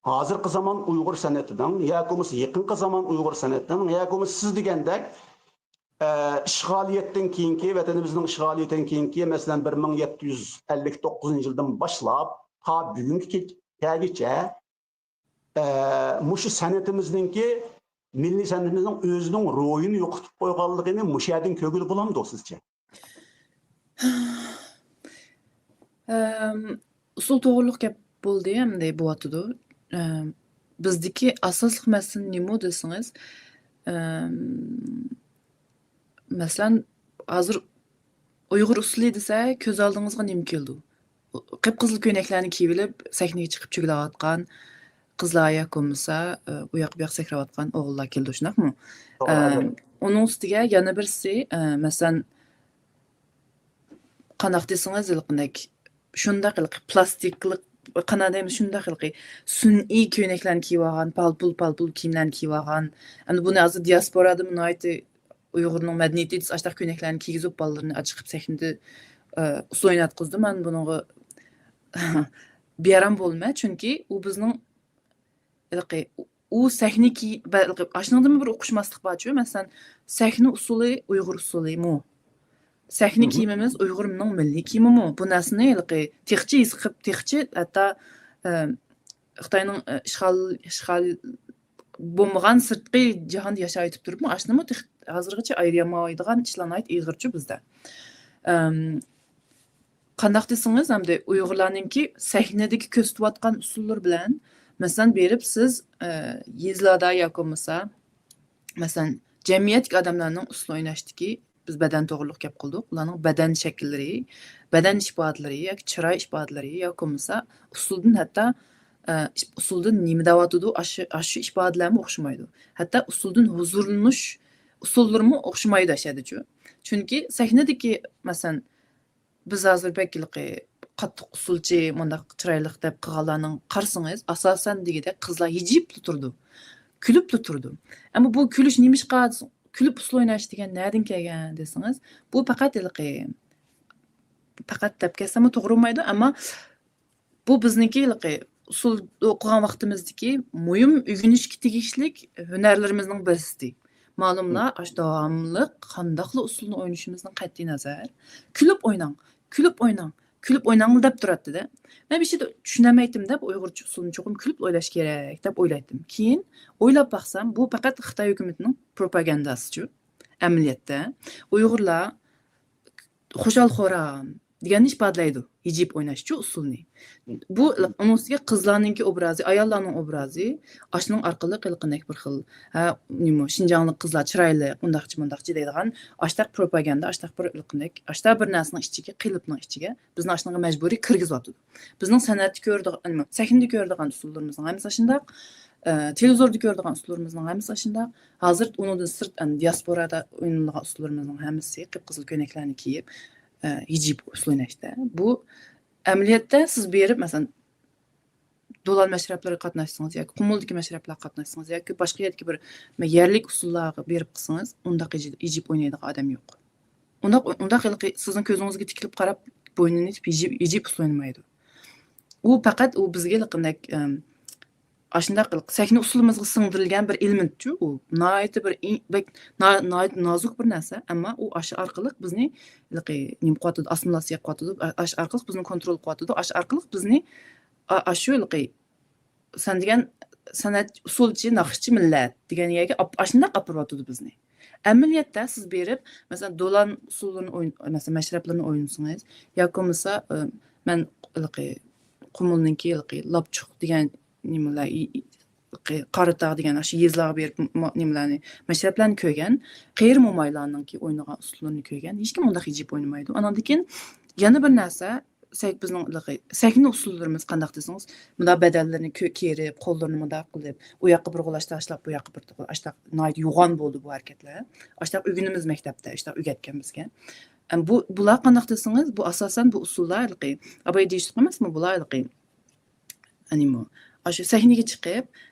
ھازىرقى زامان ئۇيغۇر سەنئىتىنىڭ ياكى بولمىسا يېقىنقى زامان ئۇيغۇر سەنئىتىنىڭ ياكى بولمىسا سىز دېگەندەك، ئە، ئىشغالىيەتتىن كېيىنكى، ۋەتىنىمىزنىڭ ئىشغالىيىتىدىن كېيىنكى، مەسىلەن، بىر مىڭ يەتتە يۈز ئەللىك توققۇزىنچى يىلدىن باشلاپ تا بۈگۈنگە كەلگۈچە، ئە، مۇشۇ سەنئىتىمىزنىڭكى، مىللىي سەنئىتىمىزنىڭ ئۆزىنىڭ روھىنى يوقىتىپ قويغانلىقىنى مۇشۇ يەردىن كۆرگىلى بولامدۇ سىزچە؟ ئەم، ئۇسسۇل توغرۇلۇق گەپ بولدى، ئەمدى بولۇۋاتىدۇ. ئەم، بىزدىكى ئاساسلىق مەسىلە نېمە دېسىڭىز، ئەم، مەسىلەن، ھازىر ئۇيغۇر ئۇسسۇلى دېسە، كۆز ئالدىڭىزغا نېمە كېلىدۇ؟ قىپقىزىل كۆينەكلەرنى كىيىۋېلىپ، سەھنىگە چىقىپ چۆگىلەۋاتقان قىزلار ياكى بولمىسا، ئۇ ياق بۇ ياق سەكرەۋاتقان ئوغۇللار كېلىدۇ، شۇنداقمۇ؟ توغرا، ئەم، ئەلۋەتتە. ئۇنىڭ ئۈستىگە يەنە بىرسى، ئە، مەسىلەن، قانداق دېسىڭىز، ھېلىقىدەك، شۇنداق ھېلىقى پلاستىكلىق، قانداق دەيمىز، شۇنداق ھېلىقى سۈنئىي كۆينەكلەرنى كىيىۋالغان، پالپۇل-پالپۇل كىيىملەرنى كىيىۋالغان. ئەمدى بۇنى ھازىر دىياسپورادىمۇ ناھايىتى ئۇيغۇرنىڭ مەدەنىيىتى دېسە، ئاشۇنداق كۆينەكلەرنى كىيگۈزۈپ، بالىلىرىنى ئاچىقىپ سەھنىدە، ئە، ئۇسسۇل ئويناتقۇزدى. مەن بۇنىڭغا بىئارام بولىمەن، چۈنكى ئۇ بىزنىڭ ھېلىقى ئۇ سەھنە كىي-، بە-، ھېلىقى ئاشۇنىڭدىنمۇ بىر ئۇقۇشماسلىق بارچۇ؟ مەسىلەن، سەھنە ئۇسسۇلى ئۇيغۇر ئۇسسۇلىمۇ؟ سەھنە مهم. كىيىمىمىز ئۇيغۇرنىڭ مىللىي كىيىمىمۇ؟ بۇ نەرسىنى ھېلىقى تېخىچە ھېس قىلىپ، تېخىچە ھەتتا، ئە، خىتاينىڭ ئىشغال ئىشغال بولمىغان سىرتقى جاھاندا ياشاۋېتىپ تۇرۇپمۇ ئاشۇنىمۇ ھازىرغىچە ئايرىيالمايدىغان ئىشلار ناھايىتى ئېغىرچۇ بىزدە. قانداق دېسىڭىز، ئەمدى ئۇيغۇرلارنىڭكى سەھنىدىكى كۆرسىتىۋاتقان ئۇسۇللىرى بىلەن، مەسىلەن، بېرىپ سىز يېزىلاردا ياكى بولمىسا، مەسىلەن، جەمئىيەتتىكى ئادەملەرنىڭ ئۇسسۇل ئويناشتىكى، بىز بەدەن توغرىلىق گەپ قىلدۇق، ئۇلارنىڭ بەدەن شەكىللىرى، بەدەن ئىپادىلىرى ياكى چىراي ئىپادىلىرى ياكى بولمىسا ئۇسسۇلدىن ھەتتا ئۇسسۇلدىن نېمە دەۋاتىدۇ، ئاشۇ ئاشۇ ئىپادىلەرمۇ ئوخشىمايدۇ. ھەتتا ئۇسسۇلدىن ھۇزۇرلىنىش ئۇسۇللىرىمۇ ئوخشىمايدۇ ئەشەدىچۇ. چۈنكى سەھنىدىكى، مەسىلەن، بىز ھازىر بەك ھېلىقى قاتتىق ئۇسسۇلچى، مۇنداق چىرايلىق دەپ قىلغانلارنىڭ قارىسىڭىز، ئاساسەن دېگۈدەك قىزلار ھىجىيىپلا تۇرىدۇ، كۈلۈپلا تۇرىدۇ. ئەمما بۇ كۈلۈش نېمىشقا، كۈلۈپ ئۇسسۇل ئويناش دېگەن نەدىن كەلگەن دېسىڭىز، بۇ پەقەت ھېلىقى، پەقەت دەپ كەتسەممۇ توغرا بولمايدۇ، ئەمما بۇ بىزنىڭكى ھېلىقى ئۇسسۇل ئوقۇغان ۋاقتىمىزدىكى مۇھىم ئۆگىنىشكە تېگىشلىك ھۈنەرلىرىمىزنىڭ بىرسى. مالۇملار ئاشۇ داۋاملىق قانداقلا ئۇسسۇلنى ئوينىشىمىزدىن قەتئىينەزەر، كۈلۈپ ئويناڭ، كۈلۈپ ئويناڭ، كۈلۈپ ئويناڭ دەپ تۇراتتىدە. مەن بىر شېتى چۈشىنەلمەيتتىم دەپ، ئۇيغۇرچە ئۇسسۇلنى چوقۇم كۈلۈپ ئويلاش كېرەك دەپ ئويلايتتىم. كېيىن ئويلاپ باقسام، بۇ پەقەت خىتاي ھۆكۈمىتىنىڭ پروپاگانداسىچۇ. ئەمەلىيەتتە ئۇيغۇرلار خۇشال-خۇرام دېگەننى ئىپادىلەيدۇ، ھىجىيىپ ئويناشچۇ ئۇسسۇلنى. بۇ ئۇنىڭ ئۈستىگە قىزلارنىڭكى ئوبرازى، ئاياللارنىڭ ئوبرازى ئاشۇنىڭ ئارقىلىق ھېلىقىندەك بىر خىل، ھە، نېمە، شىنجاڭلىق قىزلار چىرايلىق، ئۇنداقچى مۇنداقچى دەيدىغان ئاشتاق پروپاگاندا، ئاشتاق بىر ھېلىقىندەك، ئاشتاق بىر نەرسىنىڭ ئىچىگە، قېلىپنىڭ ئىچىگە بىزنى ئاشۇنىڭغا مەجبۇرىي كىرگۈزۈۋاتىدۇ. بىزنىڭ سەنئەتتە كۆرىدىغان، سەھنىدە كۆرىدىغان ئۇسسۇللىرىمىزنىڭ ھەممىسى ئاشۇنداق، ئە، تېلېۋىزوردا كۆرىدىغان ئۇسسۇللىرىمىزنىڭ ھەممىسى ئاشۇنداق. ھازىر ئۇنىڭدىن سىرت، ئەمدى دىياسپورادا ئوينىلىدىغان ئۇسسۇللىرىمىزنىڭ ھەممىسى قىپقىزىل كۆينەكلەرنى كىيىپ، ئە، ھىجىيىپ ئۇسسۇل ئويناشتا. بۇ ئەمەلىيەتتە سىز بېرىپ، مەسىلەن، دولان مەشرەپلىرىگە قاتناشسىڭىز ياكى قۇمۇلدىكى مەشرەپلەرگە قاتناشسىڭىز ياكى باشقا يەردىكى بىر يەرلىك ئۇسسۇللارغا بېرىپ قىلسىڭىز، ئۇنداق ھىجىيىپ ئوينايدىغان ئادەم يوق. ئۇنداق، ئۇنداق ھېلىقى سىزنىڭ كۆزىڭىزگە تىكىلىپ قاراپ، بوينىنى ئېتىپ ھىجىيىپ، ھىجىيىپ ئۇسسۇل ئوينىمايدۇ. ئۇ پەقەت ئۇ بىزگە ھېلىقىندەك، ئەم، ئاشۇنداق سەھنە ئۇسسۇلىمىزغا سىڭدۈرۈلگەن بىر ئېلېمېنتچۇ ئۇ. ناھايىتى بىر ئى-، بەك نا-، ناھايىتى نازۇك بىر نەرسە، ئەمما ئۇ ئاشۇ ئارقىلىق بىزنى ھېلىقى نېمە قىلىۋاتىدۇ، ئاسسىمىلياتسىيە قىلىۋاتىدۇ، ئا-، ئاشۇ ئارقىلىق بىزنى كونترول قىلىۋاتىدۇ، ئاشۇ ئارقىلىق بىزنى ئا-، ئاشۇ ھېلىقى سەن دېگەن سەنئەت ئۇسسۇلچى، ناخشىچى مىللەت دېگەن يەرگە ئاپ-، ئاشۇنداق ئاپىرىۋاتىدۇ بىزنى. ئەمەلىيەتتە سىز بېرىپ، مەسىلەن، دولان ئۇسسۇللىرىنى ئوين-، مەسىلەن، مەشرەپلىرىنى ئوينىسىڭىز ياكى بولمىسا، ئى، مەن ھېلىقى قۇمۇلنىڭكى ھېلىقى لاپچۇق دېگەن نېمىلەر، ئى-، ئى-، ھېلىقى قاراتاغ دېگەن ئاشۇ يېزىلارغا بېرىپ م-، م-، نېمىلەرنى، مەشرەپلەرنى كۆرگەن، قېرى مومايلارنىڭكى ئوينىغان ئۇسسۇللىرىنى كۆرگەن. ھېچكىم ئۇنداق ھىجىيىپ ئوينىمايدۇ. ئاناندىن كېيىن يەنە بىر نەرسە، سەك-، بىزنىڭ ھېلىقى سەھنە ئۇسسۇللىرىمىز قانداق دېسىڭىز، مۇنداق بەدەنلىرىنى كۆ-، كېرىپ، قوللىرىنى مۇنداق قىلىپ، ئۇ ياققا بىر قول ئاشتاق تاشلاپ، بۇ ياققا بىر قول ئاشتاق، ناھايىتى يوغان بولىدۇ بۇ ھەرىكەتلەر. ئاشتاق ئۆگىنىمىز مەكتەپتە، ئاشتاق ئۆگەتكەن بىزگە. ئەم، بۇ، بۇلار قانداق دېسىڭىز، بۇ ئاساسەن بۇ ئۇسسۇللار ھېلىقى، ئاباي دېيىشلىق ئەمەسمۇ، بۇلار ھېلىقى ئەنىمۇ ئاشۇ سەھنىگە چىقىپ،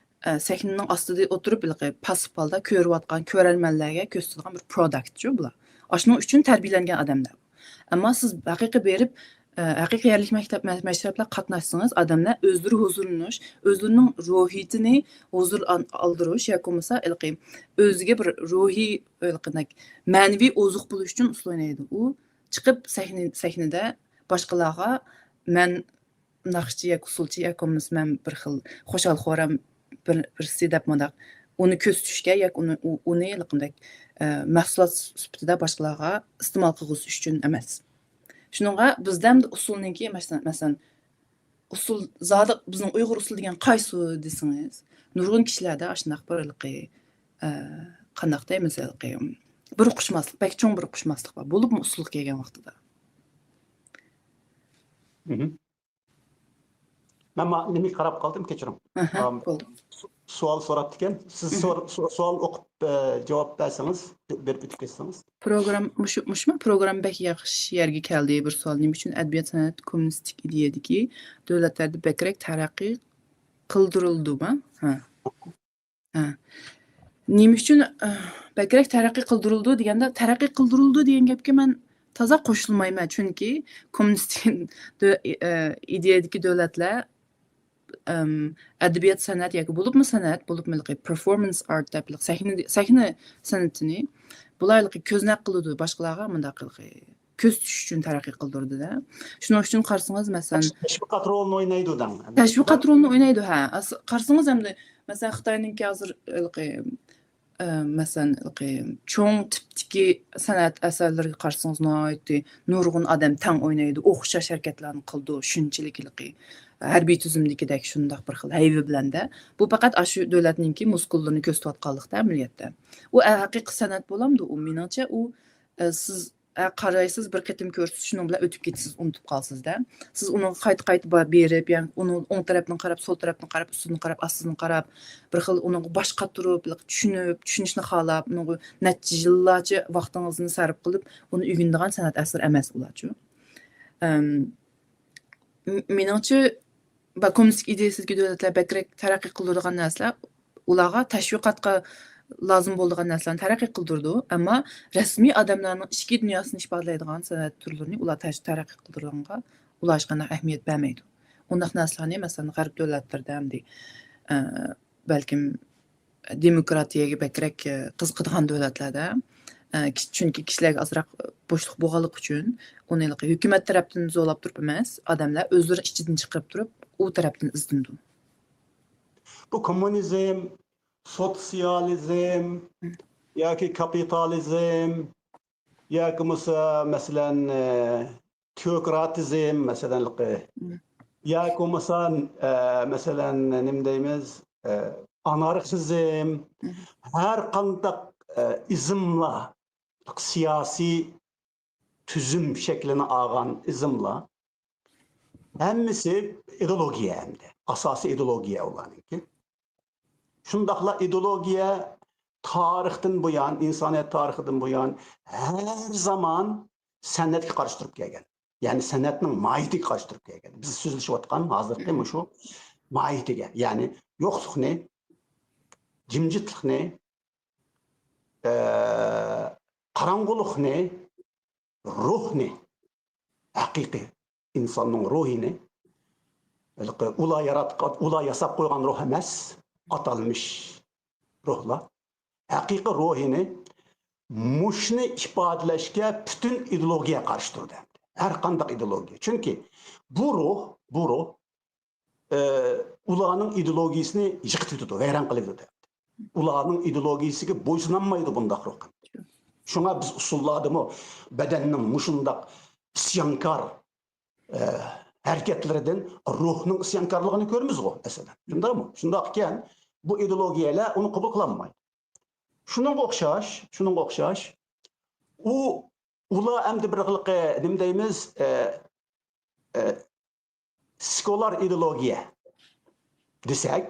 ئە، سەھنىنىڭ ئاستىدا ئولتۇرۇپ، ھېلىقى پاسسىپ ھالدا كۆرۈۋاتقان كۆرەرمەنلەرگە كۆرسىتىدىغان بىر پروداكتچۇ بۇلار. ئاشۇنىڭ ئۈچۈن تەربىيەلەنگەن ئادەملەر. ئەمما سىز ھەقىقىي بېرىپ، ئە، ھەقىقىي يەرلىك مەكتەپ، مە-، مەشرەپلەرگە قاتناشسىڭىز، ئادەملەر ئۆزلىرى ھۇزۇرلىنىش، ئۆزلىرىنىڭ روھىيىتىنى ھۇزۇر ئان-، ئالدۇرۇش ياكى بولمىسا، ھېلىقى ئۆزىگە بىر روھىي، ھېلىقىدەك مەنىۋى ئوزۇق بولۇش ئۈچۈن ئۇسسۇل ئوينايدۇ. ئۇ چىقىپ سەھنە-، سەھنىدە باشقىلارغا مەن ناخشىچى ياكى ئۇسسۇلچى ياكى بولمىسا مەن بىر خىل خۇشال-خۇرام بىر، بىرسى دەپ مۇنداق ئۇنى كۆرسىتىشكە ياكى ئۇنى، ئۇ-، ئۇنى ھېلىقىدەك، ئە، مەھسۇلات سۈپىتىدە باشقىلارغا ئىستېمال قىلغۇزۇش ئۈچۈن ئەمەس. شۇنىڭغا بىزدە ئەمدى ئۇسسۇلنىڭكى، مەسىلەن، مەسىلەن، ئۇسسۇل زادى بىزنىڭ ئۇيغۇر ئۇسسۇلى دېگەن قايسى دېسىڭىز، نۇرغۇن كىشىلەردە ئاشۇنداق بىر ھېلىقى، ئە، قانداق دەيمىز، ھېلىقى بىر ئۇقۇشماسلىق، بەك چوڭ بىر ئۇقۇشماسلىق بار. بولۇپمۇ ئۇسسۇلغا كەلگەن ۋاقتىدا. مەن ما-، نېمىگە قاراپ قالدىم، كەچۈرۈڭ. ئاھا، ئام، بولدى. سو-، سوئال سوراپتىكەن. سىز سور-، سو-، سوئال ئوقۇپ، ئە، جاۋاب بەرسىڭىز، بېرىپ ئۆتۈپ كەتسىڭىز. پروگرام-، مۇشۇ، مۇشۇمۇ پروگرامما بەك ياخشى يەرگە كەلدى. بىر سوئال، نېمە ئۈچۈن ئەدەبىيات سەنئەت كوممۇنىستىك ئىدىيەدىكى دۆلەتلەردە بەكرەك تەرەققىي قىلدۇرۇلدىما؟ ھە. ھە. نېمە ئۈچۈن، ئە، بەكرەك تەرەققىي قىلدۇرۇلىدۇ دېگەندە، تەرەققىي قىلدۇرۇلىدۇ دېگەن گەپكە مەن تازا قوشۇلمايمەن، چۈنكى كوممۇنىستىك دۆ-، ئە، ئىدىيەدىكى دۆلەتلەر، ئەم، ئەدەبىيات سەنئەت ياكى بولۇپمۇ سەنئەت، بولۇپمۇ ھېلىقى پېرفورمانس ئارت دەپ سەھنە، سەھنە سەنئىتىنى بۇلار ھېلىقى كۆزنەك قىلىدۇ باشقىلارغا، مۇنداق ھېلىقى كۆرسىتىش ئۈچۈن تەرەققىي قىلدۇرىدۇ-دە. شۇنىڭ ئۈچۈن قارىسىڭىز، مەسىلەن، تەشۋىقات رولىنى ئوينايدۇ دەڭ. تەشۋىقات رولىنى ئوينايدۇ، ھە. ئاس-، قارىسىڭىز ئەمدى، مەسىلەن، خىتاينىڭكى ھازىر ھېلىقى، ئە، مەسىلەن، ھېلىقى چوڭ تىپتىكى سەنئەت ئەسەرلىرىگە قارىسىڭىز، ناھايىتى نۇرغۇن ئادەم تەڭ ئوينايدۇ، ئوخشاش ھەرىكەتلەرنى قىلىدۇ، شۇنچىلىك ھېلىقى ھەربىي تۈزۈمدىكىدەك شۇنداق بىر خىل ھەيۋە بىلەن-دە. بۇ پەقەت ئاشۇ دۆلەتنىڭكى مۇسكۇللىرىنى كۆرسىتىۋاتقانلىقتا ئەمەلىيەتتە. ئۇ ھەقىقىي سەنئەت بولامدۇ؟ ئۇ مېنىڭچە ئۇ، ئە، سىز، ئە، قارايسىز، بىر قېتىم كۆرسىتىش، شۇنىڭ بىلەن ئۆتۈپ كېتىسىز، ئۇنتۇپ قالىسىز-دە. سىز ئۇنىڭغا قايتا-قايتا با-، بېرىپ، يەنى ئۇنىڭ ئوڭ تەرەپتىن قاراپ، سول تەرەپتىن قاراپ، ئۈستىدىن قاراپ، ئاستىدىن قاراپ، بىر خىل ئۇنىڭغا باش قاتۇرۇپ، چۈشىنىپ، چۈشىنىشنى خالاپ، ئۇنىڭغا نەچچە يىللارچە ۋاقتىڭىزنى سەرپ قىلىپ، ئۇنى ئۆگىنىدىغان سەنئەت ئەسىرى ئەمەس ئۇلارچۇ. ئەم، م-، مېنىڭچە، با-، كوممۇنىستىك ئىدىيەسىدىكى دۆلەتلەر بەكرەك تەرەققىي قىلدۇرىدىغان نەرسىلەر، ئۇلارغا تەشۋىقاتقا لازىم بولىدىغان نەرسىلەرنى تەرەققىي قىلدۇرىدۇ، ئەمما رەسمىي ئادەملەرنىڭ ئىچكى دۇنياسىنى ئىپادىلەيدىغان سەنئەت تۈرلىرىنى ئۇلار تەش-، تەرەققىي قىلدۇرىدىغانغا ئۇلار ھېچقانداق ئەھمىيەت بەرمەيدۇ. ئۇنداق نەرسىلەرنى، مەسىلەن، غەرب دۆلەتلىرىدە ئەمدى، ئە، بەلكىم دېموكراتىيەگە بەكرەك، ئە، قىزىقىدىغان دۆلەتلەردە، ئە، كىش-، چۈنكى كىشىلەرگە ئازراق بوشلۇق بولغانلىقى ئۈچۈن، ئۇنى ھېلىقى ھۆكۈمەت تەرەپتىن زورلاپ تۇرۇپ ئەمەس، ئادەملەر ئۆزلىرى ئىچىدىن چىقىرىپ تۇرۇپ، ئۇ تەرەپتىن ئىزدىنىدۇ. بۇ كوممۇنىزم، سوتسىيالىزم ياكى كاپىتالىزم ياكى بولمىسا، مەسىلەن، ئە، تېئوكراتىزم، مەسىلەن، ياكى بولمىسا، ئە، مەسىلەن، نېمە دەيمىز، ئە، ئانارخىزم، ھەر قانداق، ئە، ئىزملار، سىياسىي تۈزۈم شەكلىنى ئالغان ئىزملار، ھەممىسى ئىدېئولوگىيە ئەمدى. ئاساسىي ئىدېئولوگىيە ئۇلارنىڭكى. شۇنداقلا ئىدېئولوگىيە تارىختىن بۇيان، ئىنسانىيەت تارىخىدىن بۇيان ھەر زامان سەنئەتكە قارشى تۇرۇپ كەلگەن. يەنى سەنئەتنىڭ ماھىيىتىگە قارشى تۇرۇپ كەلگەن. بىز سۆزلىشىۋاتقان ھازىرقى مۇشۇ ماھىيىتىگە، يەنى يوقلۇقنى، جىمجىتلىقنى، ئە، قاراڭغۇلۇقنى، روھنى، ھەقىقىي ئىنساننىڭ روھىنى، ھېلىقى ئۇلار ياراتقان، ئۇلار ياساپ قويغان روھ ئەمەس، ئاتالمىش روھلار. ھەقىقىي روھىنى، مۇشۇنى ئىپادىلەشكە پۈتۈن ئىدېئولوگىيە قارشى تۇرىدۇ. ھەر قانداق ئىدېئولوگىيە. چۈنكى بۇ روھ، بۇ روھ، ئە، ئۇلارنىڭ ئىدېئولوگىيىسىنى يىقىتىۋېتىدۇ، ۋەيران قىلىۋېتىدۇ. ئۇلارنىڭ ئىدېئولوگىيىسىگە بويسۇنالمايدۇ بۇنداق روھ. شۇڭا بىز ئۇسسۇللاردىمۇ بەدەننىڭ مۇشۇنداق ئىسيانكار، ئە، ھەرىكەتلىرىدىن روھنىڭ ئىسيانكارلىقىنى كۆرىمىزغۇ، مەسىلەن. شۇنداقمۇ؟ شۇنداق ئىكەن، بۇ ئىدېئولوگىيەلەر ئۇنى قوبۇل قىلالمايدۇ. شۇنىڭغا ئوخشاش، شۇنىڭغا ئوخشاش، ئۇ، ئۇلار ئەمدى بىر خىل، نېمە دەيمىز، ئە، ئە، سېكۇلار ئىدېئولوگىيە دېسەك،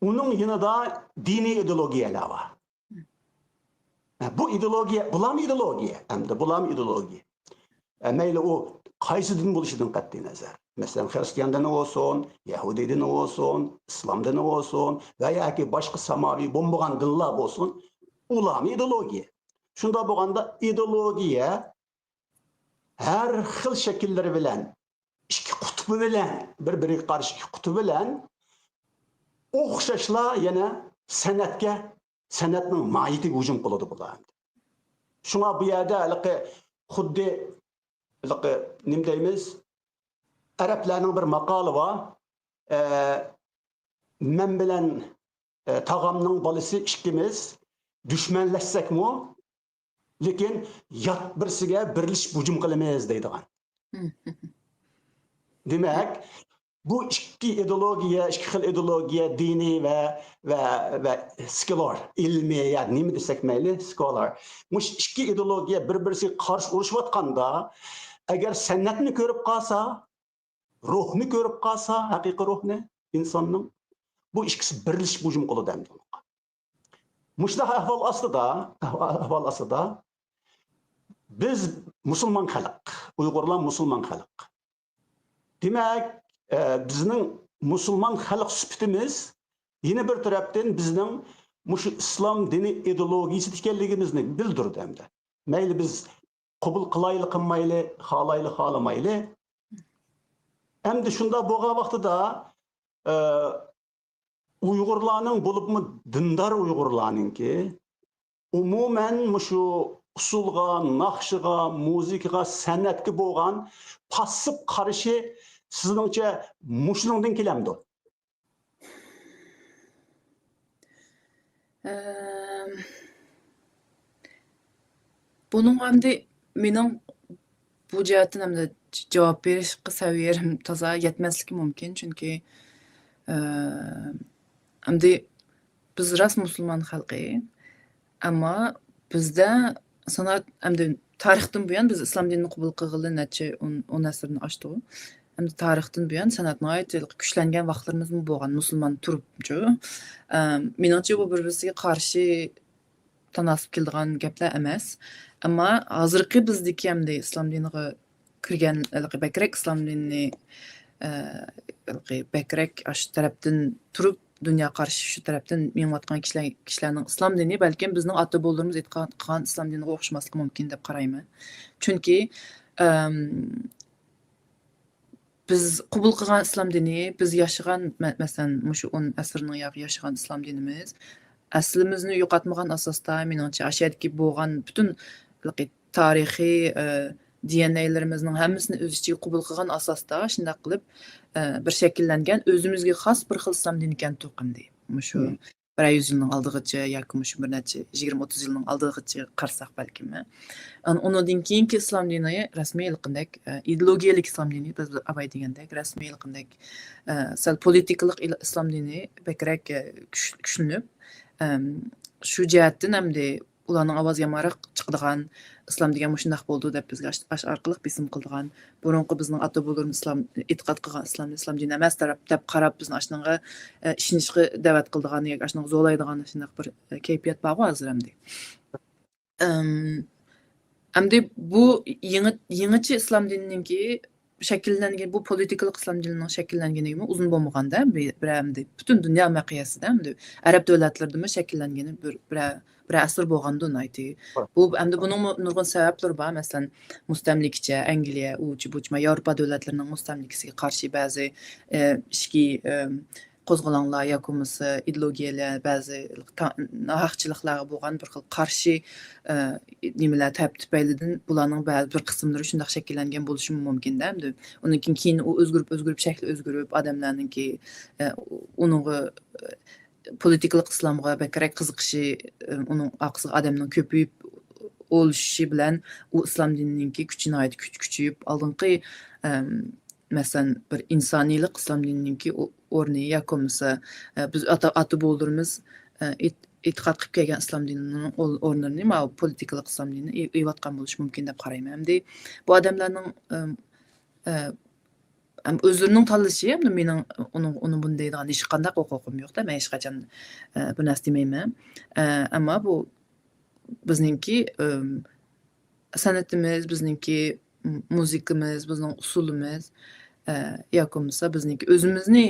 ئۇنىڭ يېنىدا دىنىي ئىدېئولوگىيەلەر بار. ھە، بۇ ئىدېئولوگىيە، بۇلارمۇ ئىدېئولوگىيە، ئەمدى بۇلارمۇ ئىدېئولوگىيە. ئە، مەيلى ئۇ قايسى دىن بولۇشىدىن قەتئىي نەزەر. مەسىلەن، خىرىستىيان دىنى بولسۇن، يەھۇدىي دىنى بولسۇن، ئىسلام دىنى بولسۇن ۋە ياكى باشقا ساماۋى بولمىغان دىنلار بولسۇن، ئۇلارمۇ ئىدېئولوگىيە. شۇنداق بولغاندا ئىدېئولوگىيە ھەر خىل شەكىللىرى بىلەن، ئىككى قۇتۇپى بىلەن، بىر-بىرىگە قارشى ئىككى قۇتۇپى بىلەن ئوخشاشلا يەنە سەنئەتكە، سەنئەتنىڭ ماھىيىتىگە ھۇجۇم قىلىدۇ بۇلار. شۇڭا بۇ يەردە ھېلىقى خۇددى ھېلىقى نېمە دەيمىز؟ ئەرەبلەرنىڭ بىر ماقالى بار. ئە، مەن بىلەن، ئە، تاغامنىڭ بالىسى ئىككىمىز دۈشمەنلەشسەكمۇ، لېكىن يات بىرسىگە بىرلىشىپ ھۇجۇم قىلىمىز دەيدىغان. دېمەك، بۇ ئىككى ئىدېئولوگىيە، ئىككى خىل ئىدېئولوگىيە، دىنىي ۋە، ۋە، ۋە سېكۇلار، ئىلمىي يا نېمە دېسەك مەيلى، سېكۇلار. مۇشۇ ئىككى ئىدېئولوگىيە بىر-بىرسىگە قارشى ئۇرۇشۇۋاتقاندا، ئەگەر سەنئەتنى كۆرۈپ قالسا، روھنى كۆرۈپ قالسا، ھەقىقىي روھنى ئىنساننىڭ، بۇ ئىككىسى بىرلىشىپ ھۇجۇم قىلىدۇ ئەمدى. مۇشۇنداق ئەھۋال ئاستىدا، ئەھۋال ئاستىدا بىز مۇسۇلمان خەلق، ئۇيغۇرلار مۇسۇلمان خەلق. دېمەك، ئە، بىزنىڭ مۇسۇلمان خەلق سۈپىتىمىز يەنە بىر تەرەپتىن بىزنىڭ مۇشۇ ئىسلام دىنى ئىدېئولوگىيىسىدە ئىكەنلىكىمىزنى بىلدۈرىدۇ ئەمدى. مەيلى بىز قوبۇل قىلايلى قىلمايلى، خالايلى خالىمايلى. ئەمدى شۇنداق بولغان ۋاقتىدا، ئە، ئۇيغۇرلارنىڭ، بولۇپمۇ دىندار ئۇيغۇرلارنىڭكى، ئومۇمەن مۇشۇ ئۇسسۇلغا، ناخشىغا، مۇزىكىغا، سەنئەتكە بولغان پاسسىپ قارىشى سىزنىڭچە مۇشۇنىڭدىن كېلەمدۇ؟ ئەم، بۇنىڭغا ئەمدى مېنىڭ بۇ جەھەتتىن ئەمدى ج-، جاۋاب بېرىشقا سەۋىيەم تازا يەتمەسلىكى مۇمكىن، چۈنكى، ئەم، ئەمدى بىز راست مۇسۇلمان خەلقى، ئەمما بىزدە سانائەت، ئەمدى تارىختىن بۇيان بىز ئىسلام دىنىنى قوبۇل قىلغىلى نەچچە ئون، ئون ئەسىرنى ئاشتۇ. ئەمدى تارىختىن بۇيان سانائەت ناھايىتى كۈچلەنگەن ۋاقىتلىرىمىزمۇ بولغان، مۇسۇلمان تۇرۇپچۇ. ئەم، مېنىڭچە بۇ بىر-بىرسىگە قارشى تاناسىپ كېلىدىغان گەپلەر ئەمەس. ئەمما ھازىرقى بىزدىكى ئەمدى ئىسلام دىنىغا كىرگەن، ھېلىقى بەكرەك ئىسلام دىنىنى، ئە، ھېلىقى بەكرەك ئاشۇ تەرەپتىن تۇرۇپ، دۇنيا قارىشى شۇ تەرەپتىن مېڭىۋاتقان كىشىلەر، كىشىلەرنىڭ ئىسلام دىنى بەلكىم بىزنىڭ ئاتا بوۋىلىرىمىز ئېتىقاد قىلغان ئىسلام دىنىغا ئوخشىماسلىقى مۇمكىن دەپ قارايمەن. چۈنكى، ئەم، بىز قوبۇل قىلغان ئىسلام دىنى، بىز ياشىغان، مە-، مەسىلەن، مۇشۇ ئون ئەسىرنىڭ ياقى ياشىغان ئىسلام دىنىمىز ئەسلىمىزنى يوقاتمىغان ئاساستا، مېنىڭچە، ئاشۇ يەردىكى بولغان پۈتۈن تارىخىي، ئە، دى ئېن ئەيلىرىمىزنىڭ ھەممىسىنى ئۆز ئىچىگە قوبۇل قىلغان ئاساستا شۇنداق قىلىپ، ئە، بىر شەكىللەنگەن ئۆزىمىزگە خاس بىر خىل ئىسلام دىنى ئىكەن تۇغقىندى. مۇشۇ مم. بىرەر يۈز يىلنىڭ ئالدىغىچە ياكى مۇشۇ بىر نەچچە يىگىرمە، ئوتتۇز يىلنىڭ ئالدىغىچە قارىساق بەلكىم. ئان-، ئۇنىڭدىن كېيىنكى ئىسلام دىنى رەسمىي ھېلىقىندەك، ئە، ئىدېئولوگىيەلىك ئىسلام دىنى، بىز ئاباي دېگەندەك رەسمىي ھېلىقىندەك، ئە، سەل پولىتىكىلىق ئىل-، ئىسلام دىنى بەكرەك، ئە، كۈچ-، كۈچلىنىپ، ئەم، شۇ جەھەتتىن ئەمدى ئۇلارنىڭ ئاۋازى يامانراق چىقىدىغان، ئىسلام دېگەن مۇشۇنداق بولىدۇ دەپ بىزگە ئاش-، ئاش ئارقىلىق بېسىم قىلىدىغان، بۇرۇنقى بىزنىڭ ئاتا بوۋىلىرىمىز ئىسلام، ئېتىقاد قىلغان ئىسلامنى ئىسلام دىنى ئەمەس دەپ، دەپ قاراپ، بىزنى ئاشۇنىڭغا، ئە، ئىشىنىشقا دەۋەت قىلىدىغان ياكى ئاشۇنىڭغا زورلايدىغان شۇنداق بىر، ئە، كەيپىيات بارغۇ ھازىر ئەمدى. ئەم، ئەمدى بۇ يېڭى، يېڭىچە ئىسلام دىنىنىڭكى شەكىللەنگەن، بۇ پولىتىكىلىق ئىسلام دىنىنىڭ شەكىللەنگىنىگىمۇ ئۇزۇن بولمىغاندا، بىر، بىر ئەمدى پۈتۈن دۇنيا مىقياسىدا، ئەمدى ئەرەب دۆلەتلىرىدىمۇ شەكىللەنگىنى بىر، بىرەر، بىرەر ئەسىر بولغاندۇ ناھايىتى. بۇ ئەمدى بۇنىڭمۇ نۇرغۇن سەۋەبلىرى بار. مەسىلەن، مۇستەملىكىچە، ئەنگلىيە، ئۇچى بۇچما، ياۋروپا دۆلەتلىرىنىڭ مۇستەملىكىسىگە قارشى بەزى، ئە، ئىچكى، ئە، قوزغىلاڭلار ياكى بولمىسا ئىدېئولوگىيەلەر، بەزى تا-، ناھەقچىلىقلارغا بولغان بىر خىل قارشى، ئە، نېمىلەر تەپ-، تۈپەيلىدىن بۇلارنىڭ بەزى بىر قىسىملىرى شۇنداق شەكىللەنگەن بولۇشىمۇ مۇمكىن-دە، ئەمدى. ئۇنىڭ كېيىن، كېيىن ئۇ ئۆزگىرىپ، ئۆزگىرىپ، شەكلى ئۆزگىرىپ، ئادەملەرنىڭكى، ئە، ئۇنىڭغا، ئە، پولىتىكىلىق ئىسلامغا بەكرەك قىزىقىشى، ئە، ئۇنىڭ ئارقىسىغا ئادەمنىڭ كۆپىيىپ ئولۇشۇشى بىلەن ئۇ ئىسلام دىنىنىڭكى كۈچى ناھايىتى كۈچ-، كۈچىيىپ، ئالدىنقى، ئەم، مەسىلەن، بىر ئىنسانىيلىق ئىسلام دىنىنىڭكى ئو-، ئورنى ياكى بولمىسا، ئە، بىز ئاتا، ئاتا-بوۋىلىرىمىز، ئە، ئېت-، ئېتىقاد قىلىپ كەلگەن ئىسلام دىنىنىڭ ئول-، ئورنىنى ماۋۇ پولىتىكىلىق ئىسلام دىنى ئېلىۋاتقان بولۇشى مۇمكىن دەپ قارايمەن. ئەمدى بۇ ئادەملەرنىڭ، ئەم، ئە، ئەم، ئۆزلىرىنىڭ تاللىشى، ئەمدى مېنىڭ ئۇنىڭ، ئۇنى بۇنى دەيدىغان ھېچقانداق ھوقۇقۇم يوق-دە، مەن ھېچقاچان، ئە، بىر نەرسە دېمەيمەن. ئە، ئەمما بۇ بىزنىڭكى، ئەم، سەنئىتىمىز، بىزنىڭكى مۇزىكىمىز، بىزنىڭ ئۇسسۇلىمىز، ئە، ياكى بولمىسا بىزنىڭكى ئۆزىمىزنى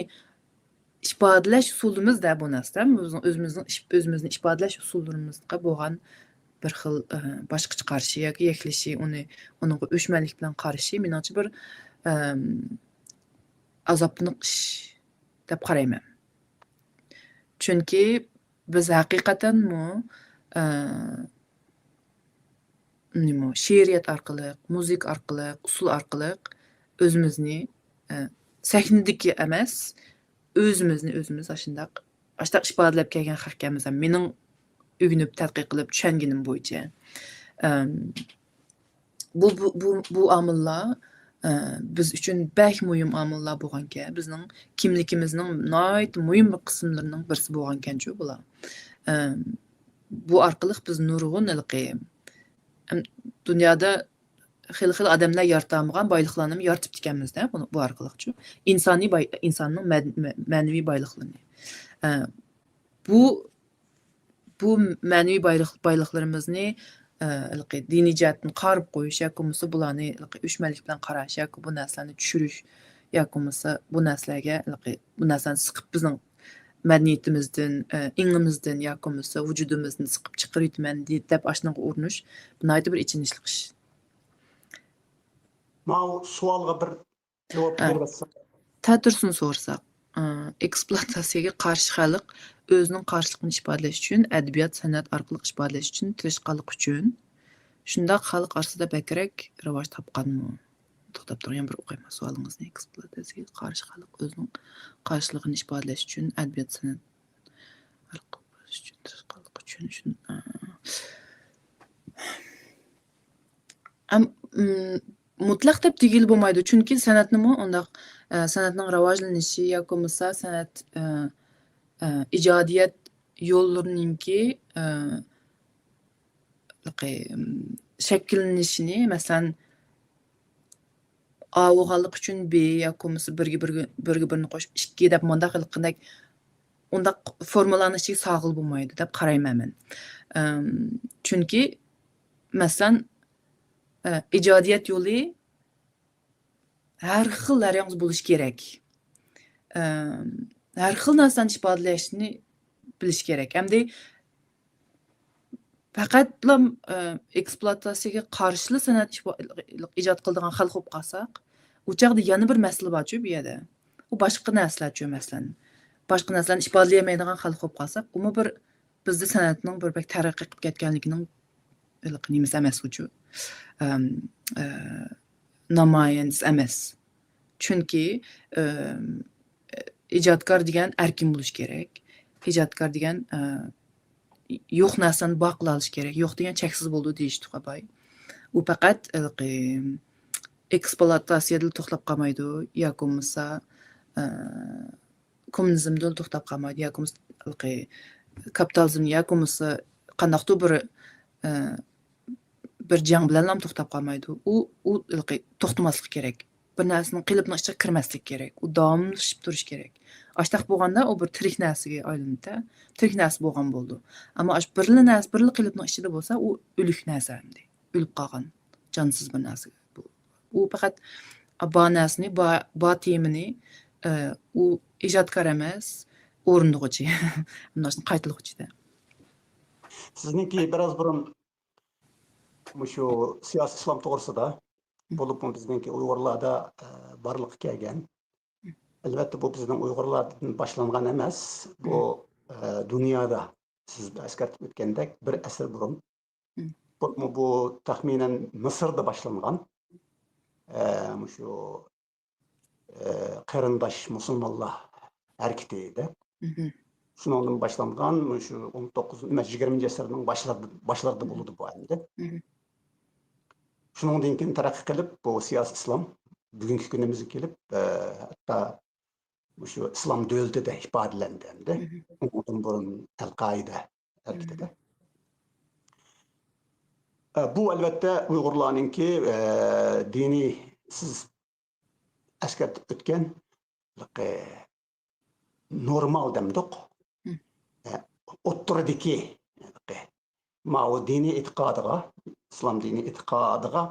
ئىپادىلەش ئۇسۇلىمىز-دە بۇ نەرسە. بىزنىڭ ئۆزىمىزنىڭ ئىش-، ئۆزىمىزنى ئىپادىلەش ئۇسۇللىرىمىزغا بولغان بىر خىل، ئە، باشقىچە قارىشى ياكى يەكلىشى، ئۇنى، ئۇنىڭغا ئۆچمەنلىك بىلەن قارىشى مېنىڭچە بىر، ئەم، ئازابلىق ئىش دەپ قارايمەن. چۈنكى بىز ھەقىقەتەنمۇ، ئە، نېمە، شېئىرىيەت ئارقىلىق، مۇزىكا ئارقىلىق، ئۇسسۇل ئارقىلىق ئۆزىمىزنى، ئە، سەھنىدىكى ئەمەس، ئۆزىمىزنى ئۆزىمىز ئاشۇنداق، ئاشۇنداق ئىپادىلەپ كەلگەن خەلقكەنمىز. مېنىڭ ئۆگىنىپ، تەتقىق قىلىپ چۈشەنگىنىم بويىچە. ئەم، بۇ، بۇ، بۇ، بۇ ئامىللار، ئە، بىز ئۈچۈن بەك مۇھىم ئامىللار بولغانكەن، بىزنىڭ كىملىكىمىزنىڭ ناھايىتى مۇھىم بىر قىسىملىرىنىڭ بىرسى بولغانكەنچۇ بۇلار. ئەم، بۇ ئارقىلىق بىز نۇرغۇن ھېلىقى، ئەم، دۇنيادا خېلى-خېلى ئادەملەر يارىتالمىغان بايلىقلارنىمۇ يارىتىپتىكەنمىز-دە، بۇ، بۇ ئارقىلىقچۇ. ئىنسانىي باي-، ئىنساننىڭ مەد-، مە-، مەنىۋى بايلىقلىرىنى. ئە، بۇ، بۇ مەنىۋى بايلىق-، بايلىقلىرىمىزنى، ئە، ھېلىقى دىنىي جەھەتتىن قارىپ قويۇش ياكى بولمىسا بۇلارنى ھېلىقى ئۆچمەنلىك بىلەن قاراش ياكى بۇ نەرسىلەرنى چۈشۈرۈش ياكى بولمىسا بۇ نەرسىلەرگە ھېلىقى بۇ نەرسىلەرنى سىقىپ بىزنىڭ مەدەنىيىتىمىزدىن، ئە، ئېڭىمىزدىن ياكى بولمىسا ۋۇجۇدىمىزدىن سىقىپ چىقىرىۋېتىمەن دەپ ئاشۇنىڭغا ئۇرۇنۇش، بۇ ناھايىتى بىر ئېچىنىشلىق ئىش. ماۋۇ سوئالغا بىر جاۋاب ئە، بېرىۋەتسەم. تەتۈرسىنى سورىساق، ئە، ئېكسپلۇئاتاتسىيەگە قارشى خەلق ئۆزىنىڭ قارشىلىقىنى ئىپادىلەش ئۈچۈن، ئەدەبىيات، سەنئەت ئارقىلىق ئىپادىلەش ئۈچۈن تىرىشقانلىقى ئۈچۈن، شۇنداق خەلق ئارىسىدا بەكرەك راۋاج تاپقانمۇ؟ توختاپ تۇرۇڭ، يەنە بىر ئوقۇيمەن سوئالىڭىزنى. ئېكسپلۇئاتاتسىيەگە قارشى خەلق ئۆزىنىڭ قارشىلىقىنى ئىپادىلەش ئۈچۈن ئەدەبىيات، سەنئەت ئارقىلىق ئۆسۈش ئۈچۈن تىرىشقانلىقى ئۈچۈن، ئۈچۈن، ئە، ئەم-، ئىم، مۇتلەق دەپ دېگىلى بولمايدۇ، چۈنكى سەنئەتنىمۇ ئۇنداق، ئە، سەنئەتنىڭ راۋاجلىنىشى ياكى بولمىسا سەنئەت، ئە، ئە، ئىجادىيەت يوللىرىنىڭكى، ئە، شەكىللىنىشىنى، مەسىلەن، ئا بولغانلىقى ئۈچۈن بى ياكى بولمىسا بىرگە بىرگە، بىرگە بىرنى قوشۇپ ئىككى دەپ مۇنداق قىلغاندەك، ئۇنداق فورمۇلانىڭ ئىچىگە سالغىلى بولمايدۇ دەپ قارايمەن مەن. ئەم، چۈنكى، مەسىلەن، ئە، ئىجادىيەت يولى ھەر خىل، ھەر ياڭزا بولۇشى كېرەك. ئەم، ھەر خىل نەرسىلەرنى ئىپادىلەشنى بىلىشى كېرەك. ئەمدى پەقەتلا، ئە، ئېكسپلۇئاتاتسىيەگە قارشىلا سەنئەت ئىش-، ئىجاد قىلىدىغان خەلق بولۇپ قالساق، ئۇ چاغدا يەنە بىر مەسىلە بارچۇ بۇ يەردە. ئۇ باشقا نەرسىلەرچۇ، مەسىلەن. باشقا نەرسىلەرنى ئىپادىلىيەلمەيدىغان خەلق بولۇپ قالساق، ئۇمۇ بىر بىزدە سەنئەتنىڭ بىر بەك تەرەققىي قىلىپ كەتكەنلىكىنىڭ ھېلىقى نېمىسى ئەمەس، ئۇچۇ، ئەم، ئە، نامايەندىسى ئەمەس. چۈنكى، ئەم، ئىجادكار دېگەن ئەركىن بولۇشى كېرەك. ئىجادكار دېگەن، ئە، يوق نەرسىنى بار قىلالىشى كېرەك. يوق دېگەن چەكسىز بولىدۇ دېيىشتۇق ئاپاي. ئۇ پەقەت ھېلىقى ئېكسپلۇئاتاتسىيەدىلا توختاپ قالمايدۇ، ياكى بولمىسا، ئە، كوممۇنىزمدىلا توختاپ قالمايدۇ، ياكى بولمىسا ھېلىقى كاپىتالىزم، ياكى بولمىسا قانداقتۇر بىر، ئە، بىر جەڭ بىلەنلا توختاپ قالمايدۇ. ئۇ، ئۇ ھېلىقى توختىماسلىقى كېرەك. بىر نەرسىنىڭ قېلىپنىڭ ئىچىگە كىرمەسلىكى كېرەك. ئۇ داۋاملىشىپ تۇرۇشى كېرەك. ئاشتاق بولغاندا ئۇ بىر تىرىك نەرسىگە ئايلىنىدۇ. تىرىك نەرسە بولغان بولىدۇ. ئەمما ئاشۇ بىرلا نەرسە، بىرلا قېلىپنىڭ ئىچىدە بولسا، ئۇ ئۆلۈك نەرسە ئەمدى. ئۆلۈپ قالغان، جانسىز بىر نەرسە. بۇ، ئۇ پەقەت بار نەرسىنى، بار، بار تېمىنى، ئە، ئۇ ئىجادكار ئەمەس، ئورۇندىغۇچى. مۇنداقنى قايتىلىغۇچى-دە. سىزنىڭكى بىراز بۇرۇن مۇشۇ سىياسىي ئىسلام توغرىسىدا، بولۇپمۇ بىزنىڭكى ئۇيغۇرلاردا، ئە، بارلىققا كەلگەن. ئەلۋەتتە، بۇ بىزنىڭ ئۇيغۇرلاردىن باشلانغان ئەمەس. بۇ، ئە، دۇنيادا سىز ئەسكەرتىپ ئۆتكەندەك بىر ئەسىر بۇرۇن. بولۇپمۇ بۇ تەخمىنەن مىسىردا باشلانغان. ئە، مۇشۇ، ئە، قېرىنداش مۇسۇلمانلار ھەرىكىتى دەپ. شۇنىڭدىن باشلانغان، مۇشۇ ئون توققۇزىنچى، ئەمەس، يىگىرمىنچى ئەسىرنىڭ باشلىرىدا، باشلىرىدا بولىدۇ بۇ ئەمدى. شۇنىڭدىن كېيىن تەرەققىي قىلىپ، بۇ سىياسىي ئىسلام بۈگۈنكى كۈنىمىزگە كېلىپ، ئە، ھەتتا مۇشۇ ئىسلام دۆلىتىدە ئىپادىلەندى ئەمدى. ئۇنىڭدىن بۇرۇن ئەل-قائىدە ھەرىكىتىدە. ئە، بۇ ئەلۋەتتە ئۇيغۇرلارنىڭكى، ئە، دىنىي، سىز ئەسكەرتىپ ئۆتكەن، نورمال دەمدۇق. ئە، ئوتتۇرىدىكى، ماۋۇ دىنىي ئېتىقادىغا، ئىسلام دىنىي ئېتىقادىغا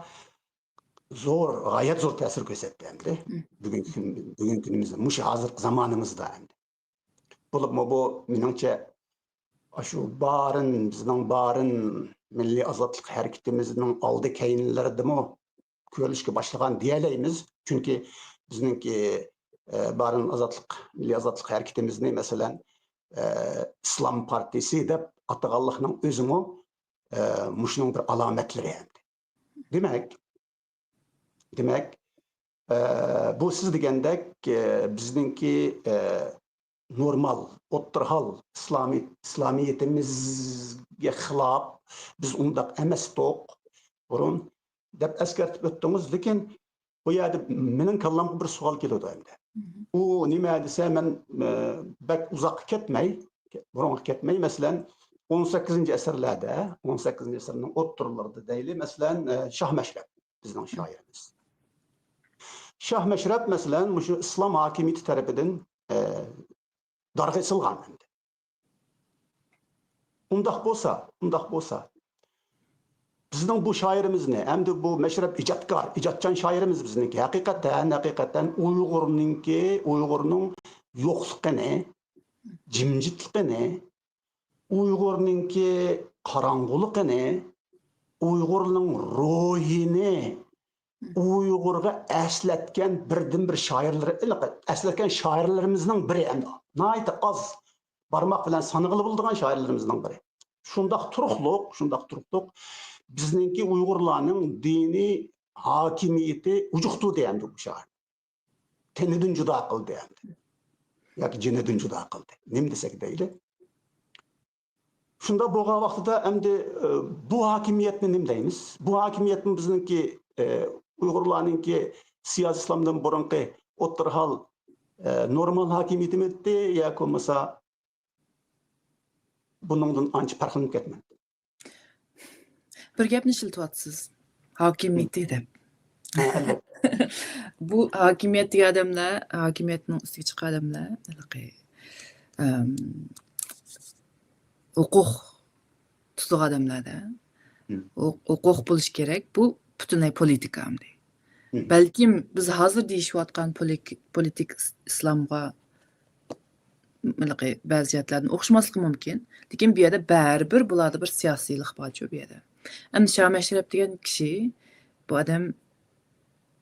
زور، غايەت زور تەسىر كۆرسەتتى ئەمدى. بۈگۈنكى كۈن، بۈگۈنكى كۈنىمىزدە، مۇشۇ ھازىرقى زامانىمىزدا ئەمدى. بولۇپمۇ بۇ، مېنىڭچە، ئاشۇ بارىن، بىزنىڭ بارىن مىللىي ئازادلىق ھەرىكىتىمىزنىڭ ئالدى كەينىلىرىدىمۇ كۆرۈلۈشكە باشلىغان دېيەلەيمىز. چۈنكى بىزنىڭكى، ئە، بارىن ئازادلىق، مىللىي ئازادلىق ھەرىكىتىمىزنى، مەسىلەن، ئە، ئىسلام پارتىيىسى دەپ ئاتىغانلىقنىڭ ئۆزىمۇ، ئە، مۇشۇنىڭ بىر ئالامەتلىرى ئەمدى. دېمەك، دېمەك، ئە، بۇ سىز دېگەندەك، ئە، بىزنىڭكى، ئە، نورمال، ئوتتۇرا ھال ئىسلامىي-، ئىسلامىيىتىمىزگە خىلاپ، بىز ئۇنداق ئەمەستۇق بۇرۇن، دەپ ئەسكەرتىپ ئۆتتىڭىز. لېكىن بۇ يەردە مېنىڭ كاللامغا بىر سوئال كېلىدۇ ئەمدى. ئۇ نېمە دېسە، مەن، ئە، بەك ئۇزاققا كەتمەي، بۇرۇنغا كەتمەي، مەسىلەن، ئون سەككىزىنچى ئەسىرلەردە، ئون سەككىزىنچى ئەسىرنىڭ ئوتتۇرىلىرىدا دەيلى، مەسىلەن، ئە، شاھ مەشرەپ بىزنىڭ شائىرىمىز. شاھ مەشرەپ، مەسىلەن، مۇشۇ ئىسلام ھاكىمىيىتى تەرىپىدىن، ئە، دارغا ئېسىلغان ئەمدى. ئۇنداق بولسا، ئۇنداق بولسا، بىزنىڭ بۇ شائىرىمىزنى، ئەمدى بۇ مەشرەپ ئىجادكار، ئىجادچان شائىرىمىز بىزنىڭكى، ھەقىقەتەن، ھەقىقەتەن ئۇيغۇرنىڭكى، ئۇيغۇرنىڭ يوقلۇقىنى، جىمجىتلىقىنى، ئۇيغۇرنىڭكى قاراڭغۇلۇقىنى، ئۇيغۇرنىڭ روھىنى ئۇيغۇرغا ئەسلەتكەن بىردىنبىر شائىرلىرى، ئەسلەتكەن شائىرلىرىمىزنىڭ بىرى، ئەمدى ناھايىتى ئاز، بارماق بىلەن سانىغىلى بولىدىغان شائىرلىرىمىزنىڭ بىرى. شۇنداق تۇرۇقلۇق، شۇنداق تۇرۇقلۇق. بىزنىڭكى ئۇيغۇرلارنىڭ دىنىي ھاكىمىيىتى ئۇجۇقتۇردى ئەمدى بۇ شەھەرنى. تېنىدىن جۇدا قىلدى ئەمدى. ياكى جېنىدىن جۇدا قىلدى. نېمە دېسەك دەيلى. شۇنداق بولغان ۋاقتىدا ئەمدى، ئە، بۇ ھاكىمىيەتنى نېمە دەيمىز؟ بۇ ھاكىمىيەتمۇ بىزنىڭكى، ئە، ئۇيغۇرلارنىڭكى سىياسىي ئىسلامدىن بۇرۇنقى ئوتتۇرا ھال، ئە، نورمال ھاكىمىيىتىمىدى ياكى بولمىسا بۇنىڭدىن ئانچە پەرقلىنىپ كەتمەيدۇ. بىر گەپنى ئىشلىتىۋاتىسىز. ھاكىمىيىتى دەپ. بۇ ھاكىمىيەت دېگەن ئادەملەر، ھاكىمىيەتنىڭ ئۈستىگە چىققان ئادەملەر، ھېلىقى، ئەم، ھوقۇق تۇتىدىغان ئادەملەردە. ھوقۇق بولۇشى كېرەك. بۇ پۈتۈنلەي پولىتىكا ئەمدى. بەلكىم بىز ھازىر دېيىشىۋاتقان پولىك-، پولىتىك ئىس-، ئىسلامغا ھېلىقى بەزى جەھەتلەردىن ئوخشىماسلىقى مۇمكىن. لېكىن بۇ يەردە بەرىبىر بۇلاردا بىر سىياسىيلىق بارچۇ بۇ يەردە. ئەمدى شاھ مەشرەپ دېگەن كىشى، بۇ ئادەم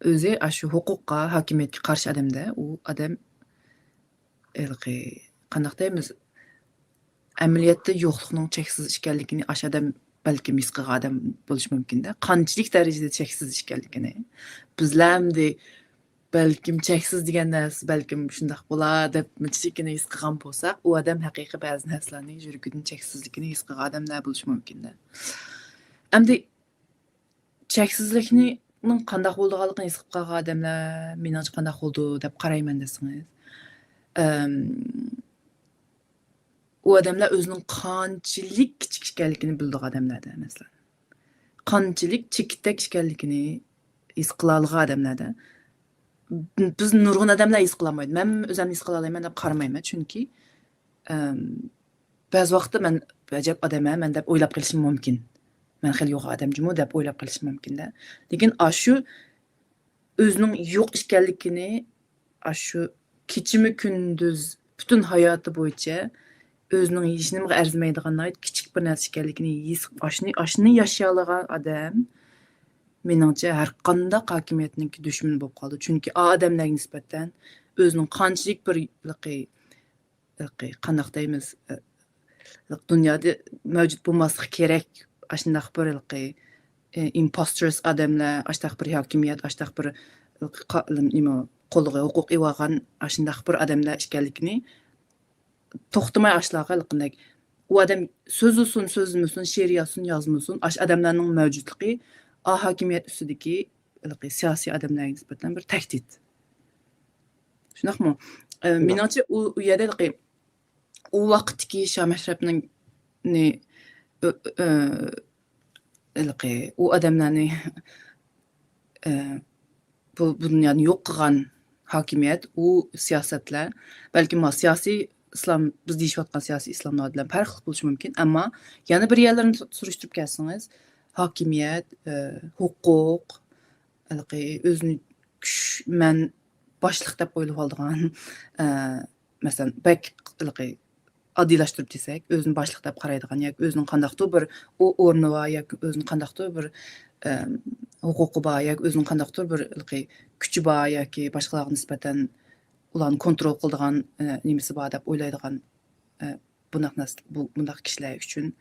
ئۆزى ئاشۇ ھوقۇققا، ھاكىمىيەتكە قارشى ئادەمدە، ئۇ ئادەم ھېلىقى، قانداق دەيمىز، ئەمەلىيەتتە يوقلۇقنىڭ چەكسىز ئىكەنلىكىنى ئاشۇ ئادەم بەلكىم ھېس قىلغان ئادەم بولۇشى مۇمكىن-دە. قانچىلىك دەرىجىدە چەكسىز ئىكەنلىكىنى. بىزلەر ئەمدى بەلكىم چەكسىز دېگەن نەرسە بەلكىم شۇنداق بولا دەپ مۇنچىلىكىنى ھېس قىلغان بولساق، ئۇ ئادەم ھەقىقىي بەزى نەرسىلەرنى يۈرىكىدىن چەكسىزلىكىنى ھېس قىلغان ئادەملەر بولۇشى مۇمكىن-دە. ئەمدى چەكسىزلىكنىڭ قانداق بولىدىغانلىقىنى ھېس قىلىپ قالغان ئادەملەر مېنىڭچە قانداق بولىدۇ دەپ قارايمەن دېسىڭىز، ئەم، ئۇ ئادەملەر ئۆزىنىڭ قانچىلىك كىچىك ئىكەنلىكىنى بىلىدىغان ئادەملەردە، مەسىلەن. قانچىلىك چېكىتتەك ئىكەنلىكىنى ھېس قىلالىغان ئادەملەردە. بىز نۇرغۇن ئادەملەر ھېس قىلالمايدۇ. مەن ئۆزۈمنى ھېس قىلالايمەن دەپ قارىمايمەن. چۈنكى، ئەم، بەزى ۋاقىتتا مەن ئەجەب ئادەم ھە مەن دەپ ئويلاپ قېلىشىم مۇمكىن. مەن خېلى يوغان ئادەم جۇمۇ دەپ ئويلاپ قېلىشىم مۇمكىن-دە. لېكىن ئاشۇ ئۆزىنىڭ يوق ئىكەنلىكىنى، ئاشۇ كېچىمۇ كۈندۈز پۈتۈن ھاياتى بويىچە ئۆزىنىڭ ھېچنېمىگە ئەرزىمەيدىغان ناھايىتى كىچىك بىر نەرسە ئىكەنلىكىنى ھېس، ئاشۇنى، ئاشۇنى ياشىيالىغان ئادەم، مېنىڭچە، ھەرقانداق ھاكىمىيەتنىڭكى دۈشمىنى بولۇپ قالىدۇ. چۈنكى ئا ئادەملەرگە نىسبەتەن ئۆزىنىڭ قانچىلىك بىر ھېلىقى، ھېلىقى، قانداق دەيمىز، ئە، دۇنيادا مەۋجۇت بولماسلىقى كېرەك، ئاشۇنداق بىر ھېلىقى، ئە، ئىمپوستېرس ئادەملەر، ئاشۇنداق بىر ھاكىمىيەت، ئاشۇنداق بىر ھېلىقى قا-، نېمە، قولىغا ھوقۇق ئېلىۋالغان ئاشۇنداق بىر ئادەملەر ئىكەنلىكىنى توختىماي ئاشۇلارغا ھېلىقىندەك، ئۇ ئادەم سۆزلىسۇن، سۆزلىمىسۇن، شېئىر يازسۇن، يازمىسۇن، ئاشۇ ئادەملەرنىڭ مەۋجۇتلۇقى ئا ھاكىمىيەت ئۈستىدىكى ھېلىقى سىياسىي ئادەملەرگە نىسبەتەن بىر تەھدىت. شۇنداقمۇ؟ ئە، شۇنداق. مېنىڭچە ئۇ، ئۇ يەردە ھېلىقى ئۇ ۋاقىتتىكى شاھ مەشرەپنىڭ نى-، ئۆ-، ئۆ-، ھېلىقى ئۇ ئادەملەرنى، ئە، بۇ، بۇ دۇنيانى يوق قىلغان ھاكىمىيەت، ئۇ سىياسەتلەر، بەلكىم ما سىياسىي ئىسلام، بىز دېيىشىۋاتقان سىياسىي ئىسلاملار بىلەن پەرقلىق بولۇشى مۇمكىن، ئەمما يەنە بىر يەرلەرنى سۇ-، سۈرۈشتۈرۈپ كەلسىڭىز، ھاكىمىيەت، ئە، ھوقۇق، ھېلىقى ئۆزىنى كۈچ، مەن باشلىق دەپ ئويلىۋالىدىغان، ئە، مەسىلەن، بەك ھېلىقى ئاددىيلاشتۇرۇپ دېسەك، ئۆزىنى باشلىق دەپ قارايدىغان ياكى ئۆزىنىڭ قانداقتۇر بىر ئو-، ئورنى بار ياكى ئۆزىنىڭ قانداقتۇر بىر، ئەم، ھوقۇقى بار ياكى ئۆزىنىڭ قانداقتۇر بىر ھېلىقى كۈچى بار ياكى باشقىلارغا نىسبەتەن ئۇلارنى كونترول قىلىدىغان، ئە، نېمىسى بار دەپ ئويلايدىغان، ئە، بۇنداق نەرسە، بۇ، بۇنداق كىشىلەر ئۈچۈن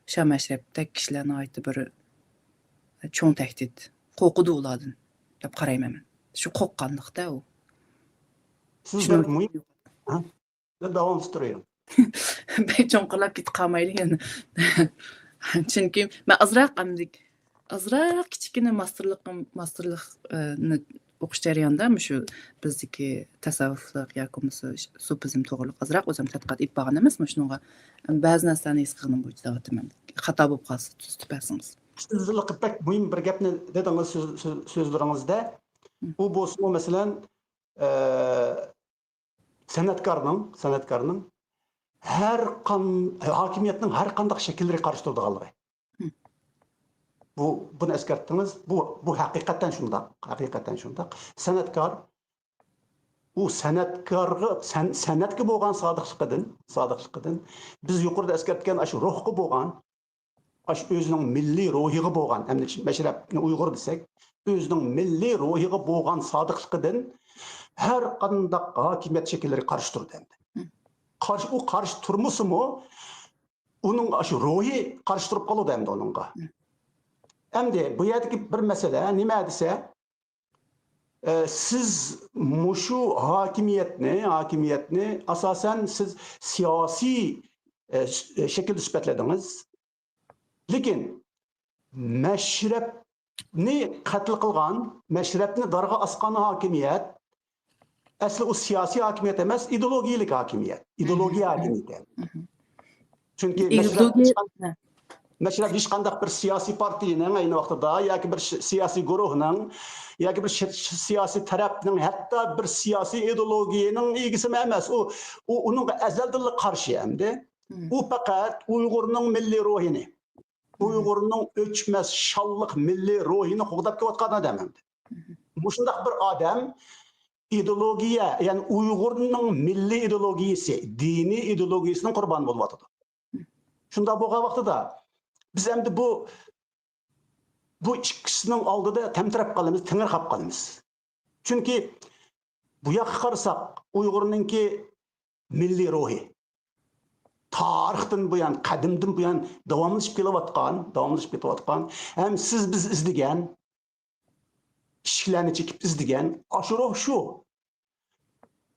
شاھ مەشرەپتەك كىشىلەر ناھايىتى بىر، ئە، چوڭ تەھدىت. قورقىدۇ ئۇلاردىن دەپ قارايمەن مەن. شۇ قورققانلىقتا ئۇ. سىز شۇنىڭ بىر مۇھىم، ھە؟ داۋاملىشتۇرۇۋېرىڭ. بەك چوڭقۇرلاپ كېتىپ قالمايلى يەنە. چۈنكى مەن ئازراق ئەمدى، ئازراق كىچىككىنە ماستېرلىقىم، ماستېرلىق، ئە، نى ئوقۇش جەريانىدا مۇشۇ بىزدىكى تەسەۋۋۇپلۇق ياكى بولمىسا سۇپىزم توغرىلىق ئازراق ئۆزۈم تەتقىقات ئېلىپ بارغان ئەمەسمۇ، شۇنىڭغا بەزى نەرسىلەرنى ھېس قىلغىنىم بويىچە داۋاتىمەن. خاتا بولۇپ قالسا تۈزىتىپ بەرسىڭىز. سىز بەك مۇھىم بىر گەپنى دېدىڭىز سۆز-، سۆز-، سۆزلىرىڭىزدە. ئۇ بولسىمۇ، مەسىلەن، ئە، سەنئەتكارنىڭ، سەنئەتكارنىڭ ھەر قان-، ھاكىمىيەتنىڭ ھەر قانداق شەكىللىرىگە قارشى تۇرىدىغانلىقى. بۇ، بۇنى ئەسكەرتتىڭىز. بۇ، بۇ ھەقىقەتەن شۇنداق. ھەقىقەتەن شۇنداق. سەنئەتكار، ئۇ سەنئەتكارغا، سەن-، سەنئەتكە بولغان سادىقلىقىدىن، سادىقلىقىدىن، بىز يۇقىرىدا ئەسكەرتكەن ئاشۇ روھقا بولغان، ئاشۇ ئۆزىنىڭ مىللىي روھىغا بولغان، ئەمدى مەشرەپنى ئۇيغۇر دېسەك، ئۆزىنىڭ مىللىي روھىغا بولغان سادىقلىقىدىن ھەر قانداق ھاكىمىيەت شەكىللىرىگە قارشى تۇرىدۇ ئەمدى. قارشى، ئۇ قارشى تۇرمىسىمۇ، ئۇنىڭ ئاشۇ روھى قارشى تۇرۇپ قالىدۇ ئەمدى ئۇنىڭغا. ئەمدى بۇ يەردىكى بىر مەسىلە نېمە دېسە، ئە، سىز مۇشۇ ھاكىمىيەتنى، ھاكىمىيەتنى ئاساسەن سىز سىياسىي، ئە، ش-، شەكىلدە سۈپەتلىدىڭىز. لېكىن مەشرەپنى قەتل قىلغان، مەشرەپنى دارغا ئاسقان ھاكىمىيەت ئەسلى ئۇ سىياسىي ھاكىمىيەت ئەمەس، ئىدېئولوگىيەلىك ھاكىمىيەت، ئىدېئولوگىيە ھاكىمىيىتى. چۈنكى مەشرەپ ئىدېئولوگىيە، ھېچقان-، ھە. مەشرەپ ھېچقانداق بىر سىياسىي پارتىيىنىڭ ئەينى ۋاقتىدا ياكى بىر ش-، سىياسىي گۇرۇھنىڭ ياكى بىر ش-، ش-، سىياسىي تەرەپنىڭ، ھەتتا بىر سىياسىي ئىدېئولوگىيەنىڭ ئىگىسىمۇ ئەمەس. ئۇ، ئۇ، ئۇنىڭغا ئەزەلدىنلا قارشى ئەمدى. مم. ئۇ پەقەت ئۇيغۇرنىڭ مىللىي روھىنى، مم. ئۇيغۇرنىڭ ئۆچمەس شانلىق مىللىي روھىنى قوغداپ كېلىۋاتقان ئادەم ئەمدى. مم. مۇشۇنداق بىر ئادەم ئىدېئولوگىيە، يەنى ئۇيغۇرنىڭ مىللىي ئىدېئولوگىيىسى، دىنىي ئىدېئولوگىيىسىنىڭ قۇربانى بولۇۋاتىدۇ. شۇنداق بولغان ۋاقتىدا بىز ئەمدى بۇ، بۇ ئىككىسىنىڭ ئالدىدا تەمتىرەپ قالىمىز، تېڭىرقاپ قالىمىز. چۈنكى بۇ ياققا قارىساق، ئۇيغۇرنىڭكى مىللىي روھى تارىختىن بۇيان، قەدىمدىن بۇيان داۋاملىشىپ كېلىۋاتقان، داۋاملىشىپ كېلىۋاتقان، ھەم سىز بىز ئىزدىگەن، ئىشىكلەرنى چېكىپ ئىزدىگەن ئاشۇ روھ شۇ.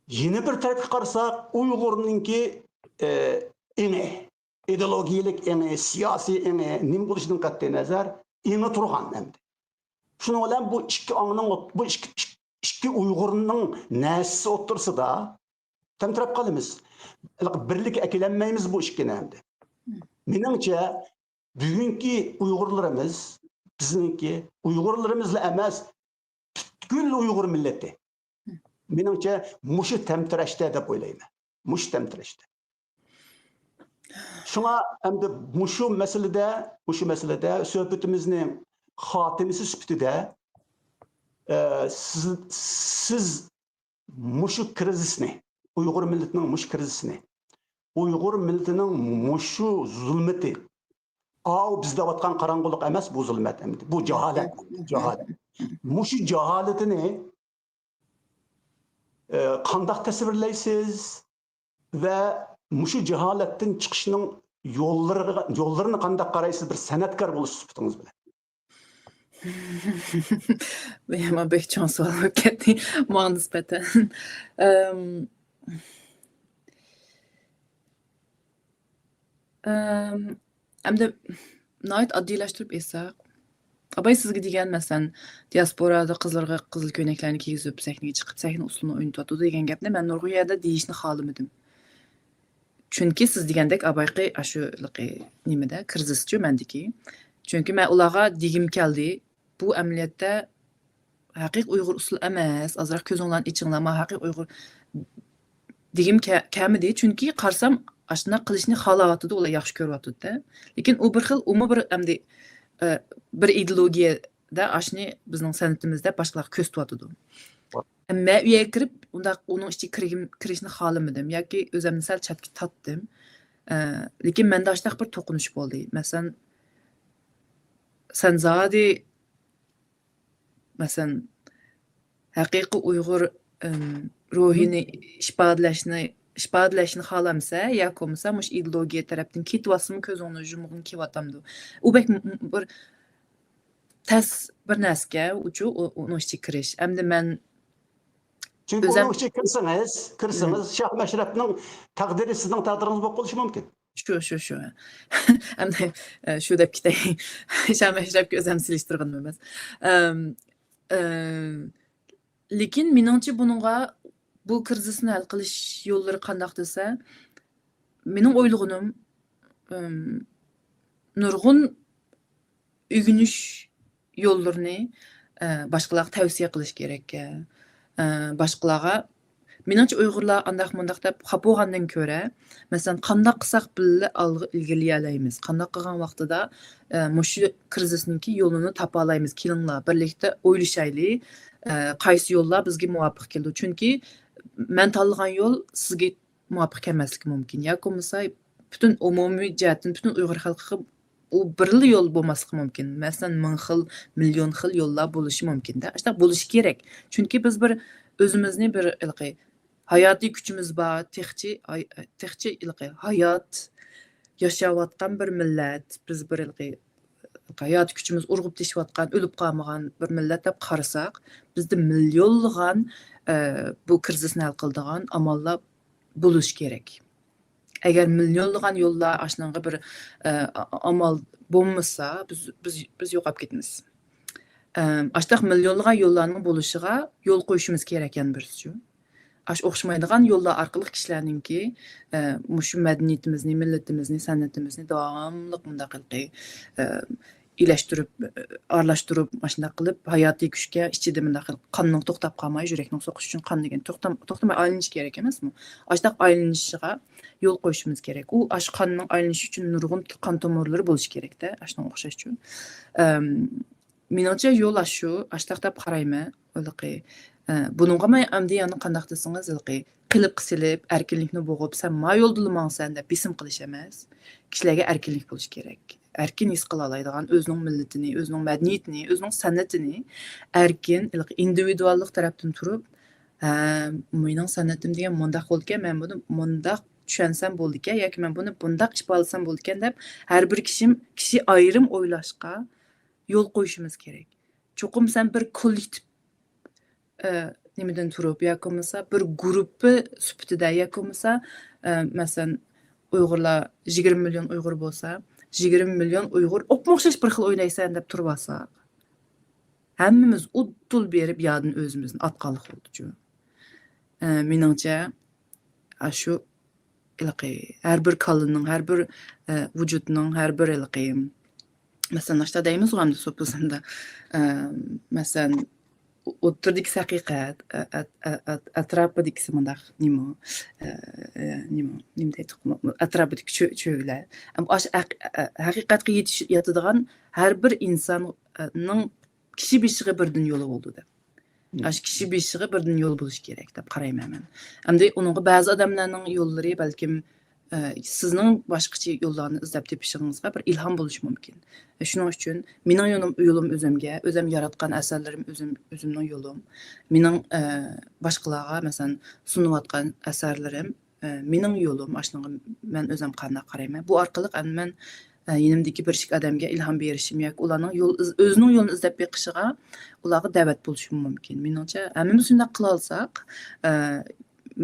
يەنە بىر تەرەپكە قارىساق، ئۇيغۇرنىڭكى، ئە، ئېڭى، ئىدېئولوگىيەلىك ئېڭى، سىياسىي ئېڭى نېمە بولۇشىدىن قەتئىينەزەر، ئېڭى تۇرغان ئەمدى. شۇنىڭ بىلەن بۇ ئىككى ئاڭنىڭ ئوت-، بۇ ئىككى، ئىككى، ئىككى ئۇيغۇرنىڭ نەرسىسى ئوتتۇرىسىدا تەمتىرەپ قالىمىز. بىرلىككە ئەكېلەلمەيمىز بۇ ئىككىنى ئەمدى. مېنىڭچە، بۈگۈنكى ئۇيغۇرلىرىمىز، بىزنىڭكى ئۇيغۇرلىرىمىزلا ئەمەس، پۈتكۈل ئۇيغۇر مىللىتى. مېنىڭچە، مۇشۇ تەمتىرەشتە دەپ ئويلايمەن. مۇشۇ تەمتىرەشتە. شۇڭا ئەمدى مۇشۇ مەسىلىدە، مۇشۇ مەسىلىدە سۆھبىتىمىزنىڭ خاتىمىسى سۈپىتىدە، ئە، سىز، سىز مۇشۇ كىرىزىسنى، ئۇيغۇر مىللىتىنىڭ مۇشۇ كىرىزىسىنى، ئۇيغۇر مىللىتىنىڭ مۇشۇ زۇلمىتى، ئاۋۇ بىز دەۋاتقان قاراڭغۇلۇق ئەمەس، بۇ زۇلمەت ئەمدى. بۇ جاھالەت، جاھالەت. مۇشۇ جاھالىتىنى، ئە، قانداق تەسۋىرلەيسىز ۋە مۇشۇ جاھالەتتىن چىقىشنىڭ يوللىرىغا، يوللىرىنى قانداق قارايسىز بىر سەنئەتكار بولۇش سۈپىتىڭىز بىلەن؟ بۇ يەنە بەك چوڭ سوئال بولۇپ كەتتى ماڭا نىسبەتەن. ئەم، ئەم، ئەمدى ناھايىتى ئاددىيلاشتۇرۇپ ئېيتساق، ئاباي سىزگە دېگەن، مەسىلەن، دىياسپورادا قىزلارغا قىزىل كۆينەكلەرنى كىيگۈزۈپ، سەھنىگە چىقىپ، سەھنە ئۇسسۇلىنى ئوينىتىۋاتىدۇ دېگەن گەپنى مەن نۇرغۇن يەردە دېيىشنى خالىمىدىم. چۈنكى سىز دېگەندەك ئابايقى ئاشۇ ھېلىقى نېمىدە، كىرىزىسچۇ مەندىكى. چۈنكى مەن ئۇلارغا دېگۈم كەلدى، بۇ ئەمەلىيەتتە ھەقىقىي ئۇيغۇر ئۇسسۇلى ئەمەس، ئازراق كۆزۈڭلارنى ئېچىڭلار، ما ھەقىقىي ئۇيغۇر دېگۈم كە-، كەلمىدى. چۈنكى قارىسام، ئاشۇنداق قىلىشنى خالاۋاتىدۇ، ئۇلار ياخشى كۆرۈۋاتىدۇ-دە. لېكىن ئۇ بىر خىل، ئۇمۇ بىر ئەمدى، ئە، بىر ئىدېئولوگىيەدە ئاشۇنى بىزنىڭ سەنئىتىمىزدە باشقىلارغا كۆرسىتىۋاتىدۇ. مەن ئۇ يەرگە كىرىپ، ئۇنداق ئۇنىڭ ئىچىگە كىرگۈم-، كىرىشنى خالىمىدىم ياكى ئۆزۈمنى سەل چەتكە تارتتىم. ئە، لېكىن مەندە ئاشۇنداق بىر توقۇنۇش بولدى. مەسىلەن، سەن زادى مەسىلەن، ھەقىقىي ئۇيغۇر، ئىم، روھىنى ئىپادىلەشنى، ئىپادىلەشنى خالامسە، ياكى بولمىسا مۇشۇ ئىدېئولوگىيە تەرەپتىن كېتىۋاتسىمۇ كۆزۈڭنى يۇمغۇڭ كېلىۋاتامدۇ؟ ئۇ بەك م-، م-، بىر تەس بىر نەرسىكەن، ئۇچۇ، ئۇ-، ئۇنىڭ ئىچىگە كىرىش. ئەمدى مەن چۈنكى ئۆزەم ئۇنىڭ ئىچىگە كىرسىڭىز، كىرسىڭىز، مم. شاھ مەشرەپنىڭ تەقدىرى سىزنىڭ تەقدىرىڭىز بولۇپ قېلىشى مۇمكىن. شۇ، شۇ، شۇ. ئەمدى، ئە، شۇ دەپ كېتەي. شاھ مەشرەپكە ئۆزەمنى سېلىشتۇرغىنىم ئەمەس. ئەم، ئە، لېكىن مېنىڭچە بۇنىڭغا، بۇ كىرىزىسنى ھەل قىلىش يوللىرى قانداق دېسە، مېنىڭ ئويلىغىنىم، ئەم، نۇرغۇن ئۆگىنىش يوللىرىنى، ئە، باشقىلارغا تەۋسىيە قىلىش كېرەككەن. ئە، باشقىلارغا، مېنىڭچە ئۇيغۇرلار ئانداق مۇنداق دەپ خاپا بولغاندىن كۆرە، مەسىلەن، قانداق قىلساق بىللە ئالغا ئىلگىرىلىيەلەيمىز؟ قانداق قىلغان ۋاقتىدا، ئە، مۇشۇ كىرىزىسنىڭكى يولىنى تاپالايمىز؟ كېلىڭلار، بىرلىكتە ئويلىشايلى، ئە، قايسى يوللار بىزگە مۇۋاپىق كېلىدۇ؟ چۈنكى مەن تاللىغان يول سىزگە مۇۋاپىق كەلمەسلىكى مۇمكىن. ياكى بولمىسا پۈتۈن ئومۇمىي جەھەتتىن پۈتۈن ئۇيغۇر خەلقىگە ئۇ بىرلا يول بولماسلىقى مۇمكىن. مەسىلەن، مىڭ خىل، مىليون خىل يوللار بولۇشى مۇمكىن-دە. ئاشۇنداق بولۇشى كېرەك. چۈنكى بىز بىر ئۆزىمىزنى بىر ھېلىقى ھاياتىي كۈچىمىز بار، تېخىچە ھاي-، تېخىچە ھېلىقى ھايات ياشاۋاتقان بىر مىللەت. بىز بىر ھېلىقى ھاياتىي كۈچىمىز ئۇرغۇپ تېشىۋاتقان، ئۆلۈپ قالمىغان بىر مىللەت دەپ قارىساق، بىزدە مىليونلىغان، ئە، بۇ كىرىزىسنى ھەل قىلىدىغان ئاماللار بولۇشى كېرەك. ئەگەر مىليونلىغان يوللار ئاشۇنىڭغا بىر، ئە، ئامال بولمىسا، بىز، بىز، بىز يوقاپ كېتىمىز. ئەم، ئاشتاق مىليونلىغان يوللارنىڭ بولۇشىغا يول قويۇشىمىز كېرەك يەنە بىرسىچۇ. ئاش ئوخشىمايدىغان يوللار ئارقىلىق كىشىلەرنىڭكى، ئە، مۇشۇ مەدەنىيىتىمىزنى، مىللىتىمىزنى، سەنئىتىمىزنى داۋاملىق مۇنداق ھېلىقى، ئە، ئىلەشتۈرۈپ، ئە، ئارىلاشتۇرۇپ، ماشۇنداق قىلىپ، ھاياتىي كۈچكە ئىچىدە مۇنداق قىلىپ قاننىڭ توختاپ قالماي، يۈرەكنىڭ سوقۇشى ئۈچۈن قان دېگەن توختام-، توختىماي ئايلىنىشى كېرەك ئەمەسمۇ؟ ئاشۇنداق ئايلىنىشىغا يول قويۇشىمىز كېرەك. ئۇ ئاشۇ قاننىڭ ئايلىنىشى ئۈچۈن نۇرغۇن قان تومۇرلىرى بولۇشى كېرەكتە، ئاشۇنىڭغا ئوخشاشچۇ. ئەم، مېنىڭچە يول ئاشۇ، ئاشتاق دەپ قارايمەن. ھېلىقى، ئە، بۇنىڭغا مەن ئەمدى يەنە قانداق دېسىڭىز، ھېلىقى قېلىپقا سېلىپ، ئەركىنلىكنى بوغۇپ، «سەن ما يولدىلا ماڭىسەن» دەپ بېسىم قىلىش ئەمەس. كىشىلەرگە ئەركىنلىك بولۇشى كېرەك. ئەركىن ھېس قىلالايدىغان، ئۆزىنىڭ مىللىتىنى، ئۆزىنىڭ مەدەنىيىتىنى، ئۆزىنىڭ سەنئىتىنى ئەركىن، ھېلىقى ئىندىۋىدۇئاللىق تەرەپتىن تۇرۇپ، «ھە، مېنىڭ سەنئىتىم دېگەن مۇنداق بولىدىكەن، مەن بۇنى مۇنداق چۈشەنسەم بولىدىكەن ياكى مەن بۇنى بۇنداق ئىپادىلىسەم بولىدىكەن» دەپ، ھەر بىر كىشىم، كىشى ئايرىم ئويلاشقا يول قويۇشىمىز كېرەك. چوقۇم سەن بىر كوللېكتىپ، ئە، نېمىدىن تۇرۇپ ياكى بولمىسا بىر گۇرۇپپا سۈپىتىدە ياكى بولمىسا، ئە، مەسىلەن، ئۇيغۇرلار يىگىرمە مىليون ئۇيغۇر بولسا، يىگىرمە مىليون ئۇيغۇر ئوپمۇ ئوخشاش بىر خىل ئويلايسەن دەپ تۇرۇۋالساق، ھەممىمىز ئۇددۇل بېرىپ يادىن ئۆزىمىزنى ئاتقانلىق بولىدۇچۇ. ئە، مېنىڭچە، ئاشۇ ھېلىقى ھەر بىر كاللىنىڭ، ھەر بىر، ئە، ۋۇجۇدنىڭ، ھەر بىر ھېلىقى، مەسىلەن، ناشتا دەيمىزغۇ ئەمدى سوپىزمدا، ئە، مەسىلەن، ئوتتۇرىدىكى ھەقىقەت، ئە، ئە، ئە، ئە، ئەتراپىدىكىسى مۇنداق نېمە، ئە، ئە، نېمە، نېمە دەيدۇ، ئەتراپىدىكى چۆ-، چۆگىلەر. ئەم، ئاش-، ھەق-، ئە، ھەقىقەتكە يېتىش-، ياتىدىغان ھەر بىر ئىنساننىڭ كىشى بېشىغا بىردىن يولى بولىدۇ دەپ. مم. ئاشۇ كىشى بېشىغا بىردىن يول بولۇشى كېرەك دەپ قارايمەن مەن. ئەمدى ئۇنىڭغا بەزى ئادەملەرنىڭ يوللىرى بەلكىم، ئە، سىزنىڭ باشقىچە يوللارنى ئىزدەپ تېپىشىڭىزغا بىر ئىلھام بولۇشى مۇمكىن. شۇنىڭ ئۈچۈن مېنىڭ يولۇم، يولۇم ئۆزۈمگە، ئۆزۈم ياراتقان ئەسەرلىرىم ئۆزۈم، ئۆزۈمنىڭ يولۇم. مېنىڭ، ئە، باشقىلارغا، مەسىلەن، سۇنۇۋاتقان ئەسەرلىرىم، ئە، مېنىڭ يولۇم، ئاشۇنىڭغا مەن ئۆزۈم قانداق قارايمەن. بۇ ئارقىلىق ئەمدى مەن، ئە، يېنىمدىكى بىر ئىككى ئادەمگە ئىلھام بېرىشىم ياكى ئۇلارنىڭ يول ئىز-، ئۆزىنىڭ يولىنى ئىزدەپ بېقىشىغا ئۇلارغا دەۋەت بولۇشۇم مۇمكىن. مېنىڭچە، ھەممىمىز شۇنداق قىلالىساق، ئە،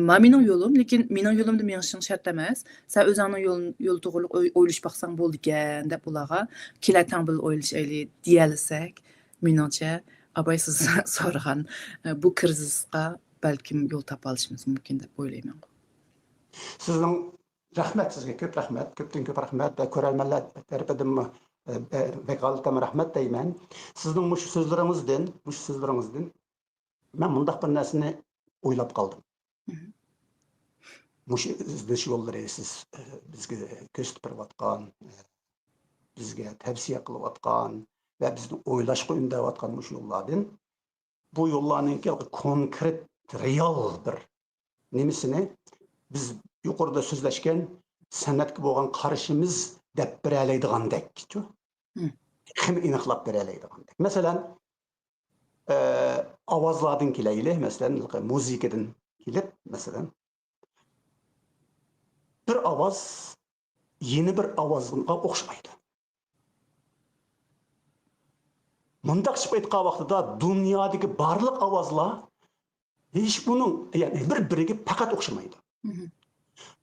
ما مېنىڭ يولۇم، لېكىن مېنىڭ يولۇمدا مېڭىشىڭ شەرت ئەمەس. سەن ئۆزۈڭنىڭ يولۇن، يولى توغرۇلۇق ئوي-، ئويلىشىپ باقساڭ بولىدىكەن، دەپ ئۇلارغا كېلە تەڭ بىللە ئويلىشايلى دېيەلىسەك، مېنىڭچە، ئاباي سىز سورىغان، ئە، بۇ كىرىزىسقا بەلكىم يول تاپالىشىمىز مۇمكىن دەپ ئويلايمەن. سىزنىڭ، رەھمەت سىزگە، كۆپ رەھمەت، كۆپتىن كۆپ رەھمەت ۋە كۆرەرمەنلەر تەرىپىدىنمۇ، ئە، ئە، ۋاكالىتەن رەھمەت دەيمەن. سىزنىڭ مۇشۇ سۆزلىرىڭىزدىن، مۇشۇ سۆزلىرىڭىزدىن مەن مۇنداق بىر نەرسىنى ئويلاپ قالدىم. مم. مۇشۇ ئىزدىنىش يوللىرى سىز، ئە، بىزگە كۆرسىتىپ بېرىۋاتقان، ئە، بىزگە تەۋسىيە قىلىۋاتقان ۋە بىزنى ئويلاشقا ئۈندەۋاتقان مۇشۇ يوللاردىن، بۇ يوللارنىڭكى كونكرېت، رېئال بىر نېمىسىنى بىز يۇقىرىدا سۆزلەشكەن سەنئەتكە بولغان قارىشىمىز دەپ بېرەلەيدىغاندەكچۇ. مم. تېخىمۇ ئېنىقلاپ بېرەلەيدىغاندەك. مەسىلەن، ئە، ئاۋازلاردىن كېلەيلى، مەسىلەن، مۇزىكىدىن كېلىپ، مەسىلەن، بىر ئاۋاز يەنە بىر ئاۋازغا ئوخشىمايدۇ. مۇنداقچە ئېيتقان ۋاقتىدا دۇنيادىكى بارلىق ئاۋازلار ھېچ بۇنىڭ، يەنى بىر-بىرىگە پەقەت ئوخشىمايدۇ. مم.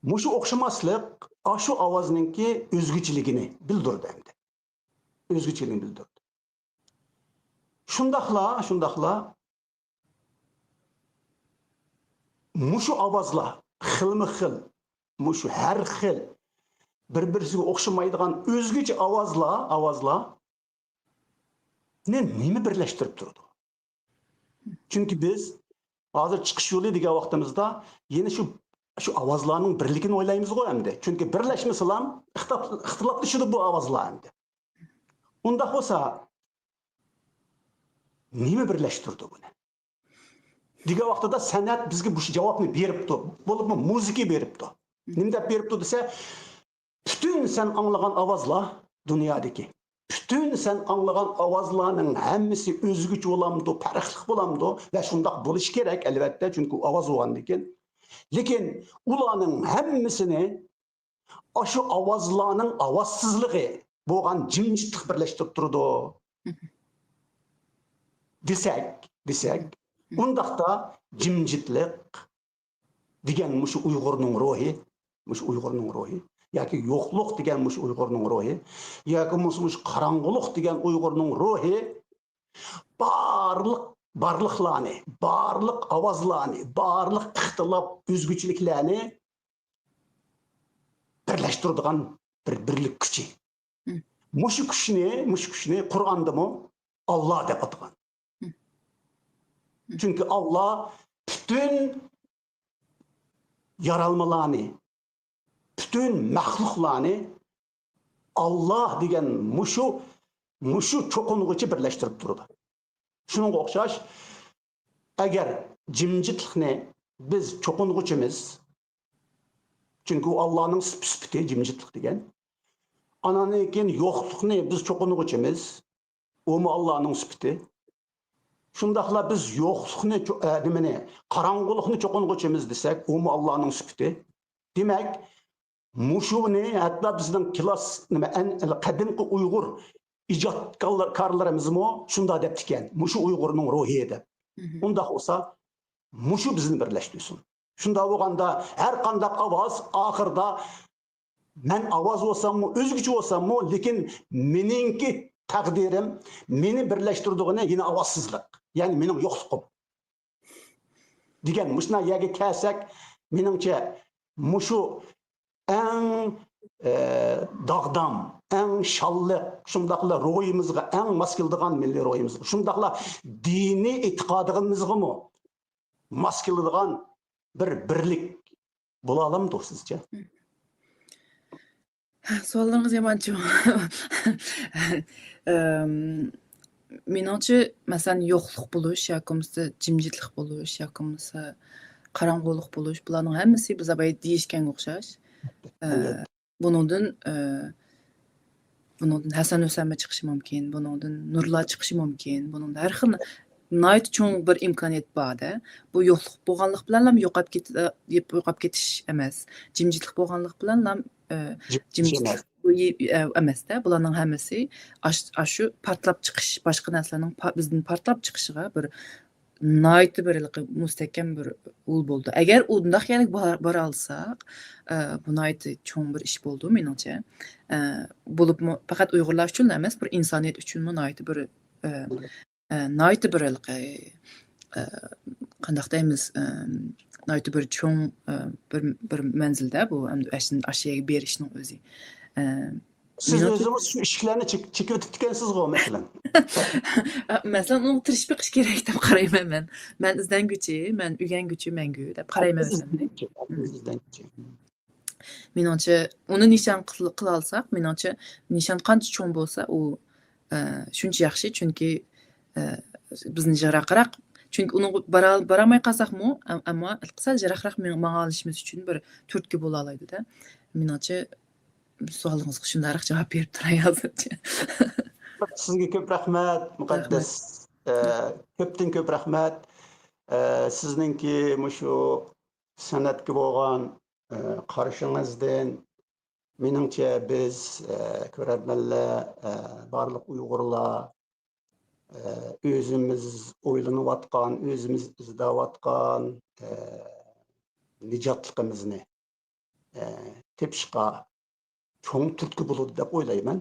مۇشۇ ئوخشىماسلىق ئاشۇ ئاۋازنىڭكى ئۆزگىچىلىكىنى بىلدۈرىدۇ ئەمدى. ئۆزگىچىلىكىنى بىلدۈرىدۇ. شۇنداقلا، شۇنداقلا مۇشۇ ئاۋازلار خىلمۇ خىل، مۇشۇ ھەر خىل، بىر-بىرسىگە ئوخشىمايدىغان ئۆزگىچە ئاۋازلار، ئاۋازلارنى نېمە بىرلەشتۈرۈپ تۇرىدۇ؟ چۈنكى بىز ھازىر چىقىش يولى دېگەن ۋاقتىمىزدا يەنە شۇ، شۇ ئاۋازلارنىڭ بىرلىكىنى ئويلايمىزغۇ ئەمدى. چۈنكى بىرلەشمىسىلام ئىختىلاپ-، ئىختىلاپلىشىدۇ بۇ ئاۋازلار ئەمدى. ئۇنداق بولسا، نېمە بىرلەشتۈرىدۇ بۇنى؟ دېگەن ۋاقتىدا سەنئەت بىزگە مۇشۇ جاۋابنى بېرىپتۇ. بولۇپمۇ مۇزىكا بېرىپتۇ. نېمە دەپ بېرىپتۇ دېسە، پۈتۈن سەن ئاڭلىغان ئاۋازلار دۇنيادىكى، پۈتۈن سەن ئاڭلىغان ئاۋازلارنىڭ ھەممىسى ئۆزگىچە بولامدۇ، پەرقلىق بولامدۇ ۋە شۇنداق بولۇشى كېرەك، ئەلۋەتتە، چۈنكى ئۇ ئاۋاز بولغاندىكىن. لېكىن ئۇلارنىڭ ھەممىسىنى ئاشۇ ئاۋازلارنىڭ ئاۋازسىزلىقى، بولغان جىمجىتلىق بىرلەشتۈرۈپ تۇرىدۇ دېسەك، دېسەك، ئۇنداقتا جىمجىتلىق دېگەن مۇشۇ ئۇيغۇرنىڭ روھى، مۇشۇ ئۇيغۇرنىڭ روھى، ياكى يوقلۇق دېگەن مۇشۇ ئۇيغۇرنىڭ روھى، ياكى بولمىسا مۇشۇ قاراڭغۇلۇق دېگەن ئۇيغۇرنىڭ روھى، بارلىق، بارلىقلارنى، بارلىق ئاۋازلارنى، بارلىق ئىختىلاپ، ئۆزگىچىلىكلەرنى بىرلەشتۈرىدىغان بىر بىرلىك كۈچى. مۇشۇ كۈچنى، مۇشۇ كۈچنى قۇرئاندىمۇ ئاللا دەپ ئاتىغان. چۈنكى ئاللا پۈتۈن يارالمىلارنى، پۈتۈن مەخلۇقلارنى ئاللا دېگەن مۇشۇ، مۇشۇ چوقۇنغۇچى بىرلەشتۈرۈپ تۇرىدۇ. شۇنىڭغا ئوخشاش، ئەگەر جىمجىتلىقنى بىز چوقۇنغۇچىمىز، چۈنكى ئۇ ئاللانىڭ سۈپ-، سۈپىتى جىمجىتلىق دېگەن. ئاناندىن كېيىن يوقلۇقنى بىز چوقۇنغۇچىمىز، ئۇمۇ ئاللانىڭ سۈپىتى. شۇنداقلا بىز يوقلۇقنى چو-، ئە، نېمىنى، قاراڭغۇلۇقنى چوقۇنغۇچىمىز دېسەك، ئۇمۇ ئاللانىڭ سۈپىتى. دېمەك، مۇشۇنى ھەتتا بىزنىڭ كلاس، نېمە، ئەن-، قەدىمكى ئۇيغۇر ئىجادكارلىرىمىزمۇ شۇنداق دەپتىكەن، مۇشۇ ئۇيغۇرنىڭ روھى دەپ. ئۇنداق بولسا، مۇشۇ بىزنى بىرلەشتۈرسۇن. شۇنداق بولغاندا، ھەر قانداق ئاۋاز ئاخىرىدا مەن ئاۋاز بولساممۇ، ئۆزگىچە بولساممۇ، لېكىن مېنىڭكى تەقدىرىم، مېنى بىرلەشتۈرىدىغىنى يەنە ئاۋازسىزلىق، يەنى مېنىڭ يوقلۇقۇم دېگەن مۇشۇنداق يەرگە كەلسەك، مېنىڭچە مۇشۇ ئەڭ، ئە، داغدام، ئەڭ شانلىق، شۇنداقلا روھىمىزغا ئەڭ ماس كېلىدىغان، مىللىي روھىمىزغا، شۇنداقلا دىنىي ئېتىقادىمىزغىمۇ ماس كېلىدىغان بىر بىرلىك بولالامدۇ سىزچە؟ سوئاللىرىڭىز يامان چوڭ. ئەم، مېنىڭچە، مەسىلەن، يوقلۇق بولۇش ياكى بولمىسا جىمجىتلىق بولۇش ياكى بولمىسا قاراڭغۇلۇق بولۇش، بۇلارنىڭ ھەممىسى بىز بايا دېيىشكەنگە ئوخشاش. ئە، بۇنىڭدىن، ئە، بۇنىڭدىن ھەسەن-ھۈسەنمۇ چىقىشى مۇمكىن، بۇنىڭدىن نۇرلار چىقىشى مۇمكىن، بۇنىڭدىن ھەر خىل ناھايىتى چوڭ بىر ئىمكانىيەت بار-دە. بۇ يوقلۇق بولغانلىق بىلەنلا يوقاپ كېتى-، يوقاپ كېتىش ئەمەس. جىمجىتلىق بولغانلىق بىلەنلا، ئە، جىمجىتلىق بۇ يى-، ئە، ئەمەس-دە. بۇلارنىڭ ھەممىسى ئاش-، ئاشۇ پارتلاپ چىقىش، باشقا نەرسىلەرنىڭ پا-، بىزدىن پارتلاپ چىقىشىغا بىر ناھايىتى بىر ھېلىقى مۇستەھكەم بىر ئۇل بولىدۇ. ئەگەر ئۇنداق يەرگە بار-، بارالىساق، ئە، بۇ ناھايىتى چوڭ بىر ئىش بولىدۇ، مېنىڭچە. ئە، بولۇپمۇ پەقەت ئۇيغۇرلار ئۈچۈنلا ئەمەس، بىر ئىنسانىيەت ئۈچۈنمۇ ناھايىتى بىر، ئە، ئە، ناھايىتى بىر ھېلىقى، ئە، قانداق دەيمىز، ئە، ناھايىتى بىر چوڭ، ئە، بىر، بىر مەنزىلدە بۇ، ئەمدى ئاشۇ، ئاشۇ يەرگە بېرىشنىڭ ئۆزى. ئە، سىز ئۆزىڭىز شۇ ئىشىكلەرنى چېك-، چېكىۋېتىپتىكەنسىزغۇ، مەسىلەن. مەسىلەن، ئۇنىڭغا تىرىشىپ بېقىش كېرەك دەپ قارايمەن مەن. مەن ئىزدەنگۈچى، مەن ئۆگەنگۈچى مەڭگۈ دەپ قارايمەن مەسىلەن. مېنىڭچە، ئۇنى نىشان قىل-، قىلالىساق، مېنىڭچە، نىشان قانچە چوڭ بولسا، ئۇ، ئە، شۇنچە ياخشى. چۈنكى، ئە، بىزنى يىراقراق، چۈنكى ئۇنىڭغا بارا-، بارالماي قالساقمۇ، ئەم-، ئەمما سەل يىراقراق مېڭ-، ماڭالىشىمىز ئۈچۈن بىر تۈرتكە بولالايدۇ-دە. مېنىڭچە، سوئالىڭىزغا شۇنداقراق جاۋاب بېرىپ تۇراي ھازىرچە. سىزگە كۆپ رەھمەت، مۇقەددەس. ئە، كۆپتىن كۆپ رەھمەت. ئە، سىزنىڭكى مۇشۇ سەنئەتكە بولغان، ئە، قارىشىڭىزدىن، مېنىڭچە، بىز، ئە، كۆرەرمەنلەر، ئە، بارلىق ئۇيغۇرلار، ئە، ئۆزىمىز ئويلىنىۋاتقان، ئۆزىمىز ئىزدەۋاتقان، ئە، نىجاتلىقىمىزنى، ئە، تېپىشقا چوڭ تۈرتكە بولىدۇ دەپ ئويلايمەن.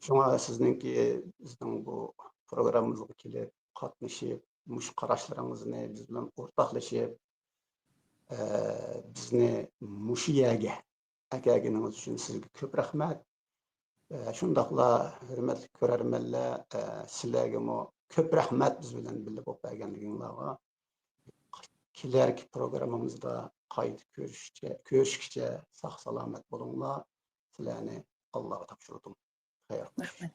شۇڭا سىزنىڭكى بىزنىڭ بۇ پروگراممىمىزغا كېلىپ قاتنىشىپ، مۇشۇ قاراشلىرىڭىزنى بىز بىلەن ئورتاقلىشىپ، ئە، بىزنى مۇشۇ يەرگە ئەكەلگىنىڭىز ئۈچۈن سىزگە كۆپ رەھمەت. ئە، شۇنداقلا ھۆرمەتلىك كۆرەرمەنلەر، ئە، سىلەرگىمۇ كۆپ رەھمەت بىز بىلەن بىللە بولۇپ بەرگەنلىكىڭلارغا. كېلەركى پروگراممىمىزدا قايتا كۆرۈشكىچە، كۆرۈشكىچە ساق-سالامەت بولۇڭلار. سىلەرنى ئاللاغا تاپشۇردۇم. خەير خوش. رەھمەت.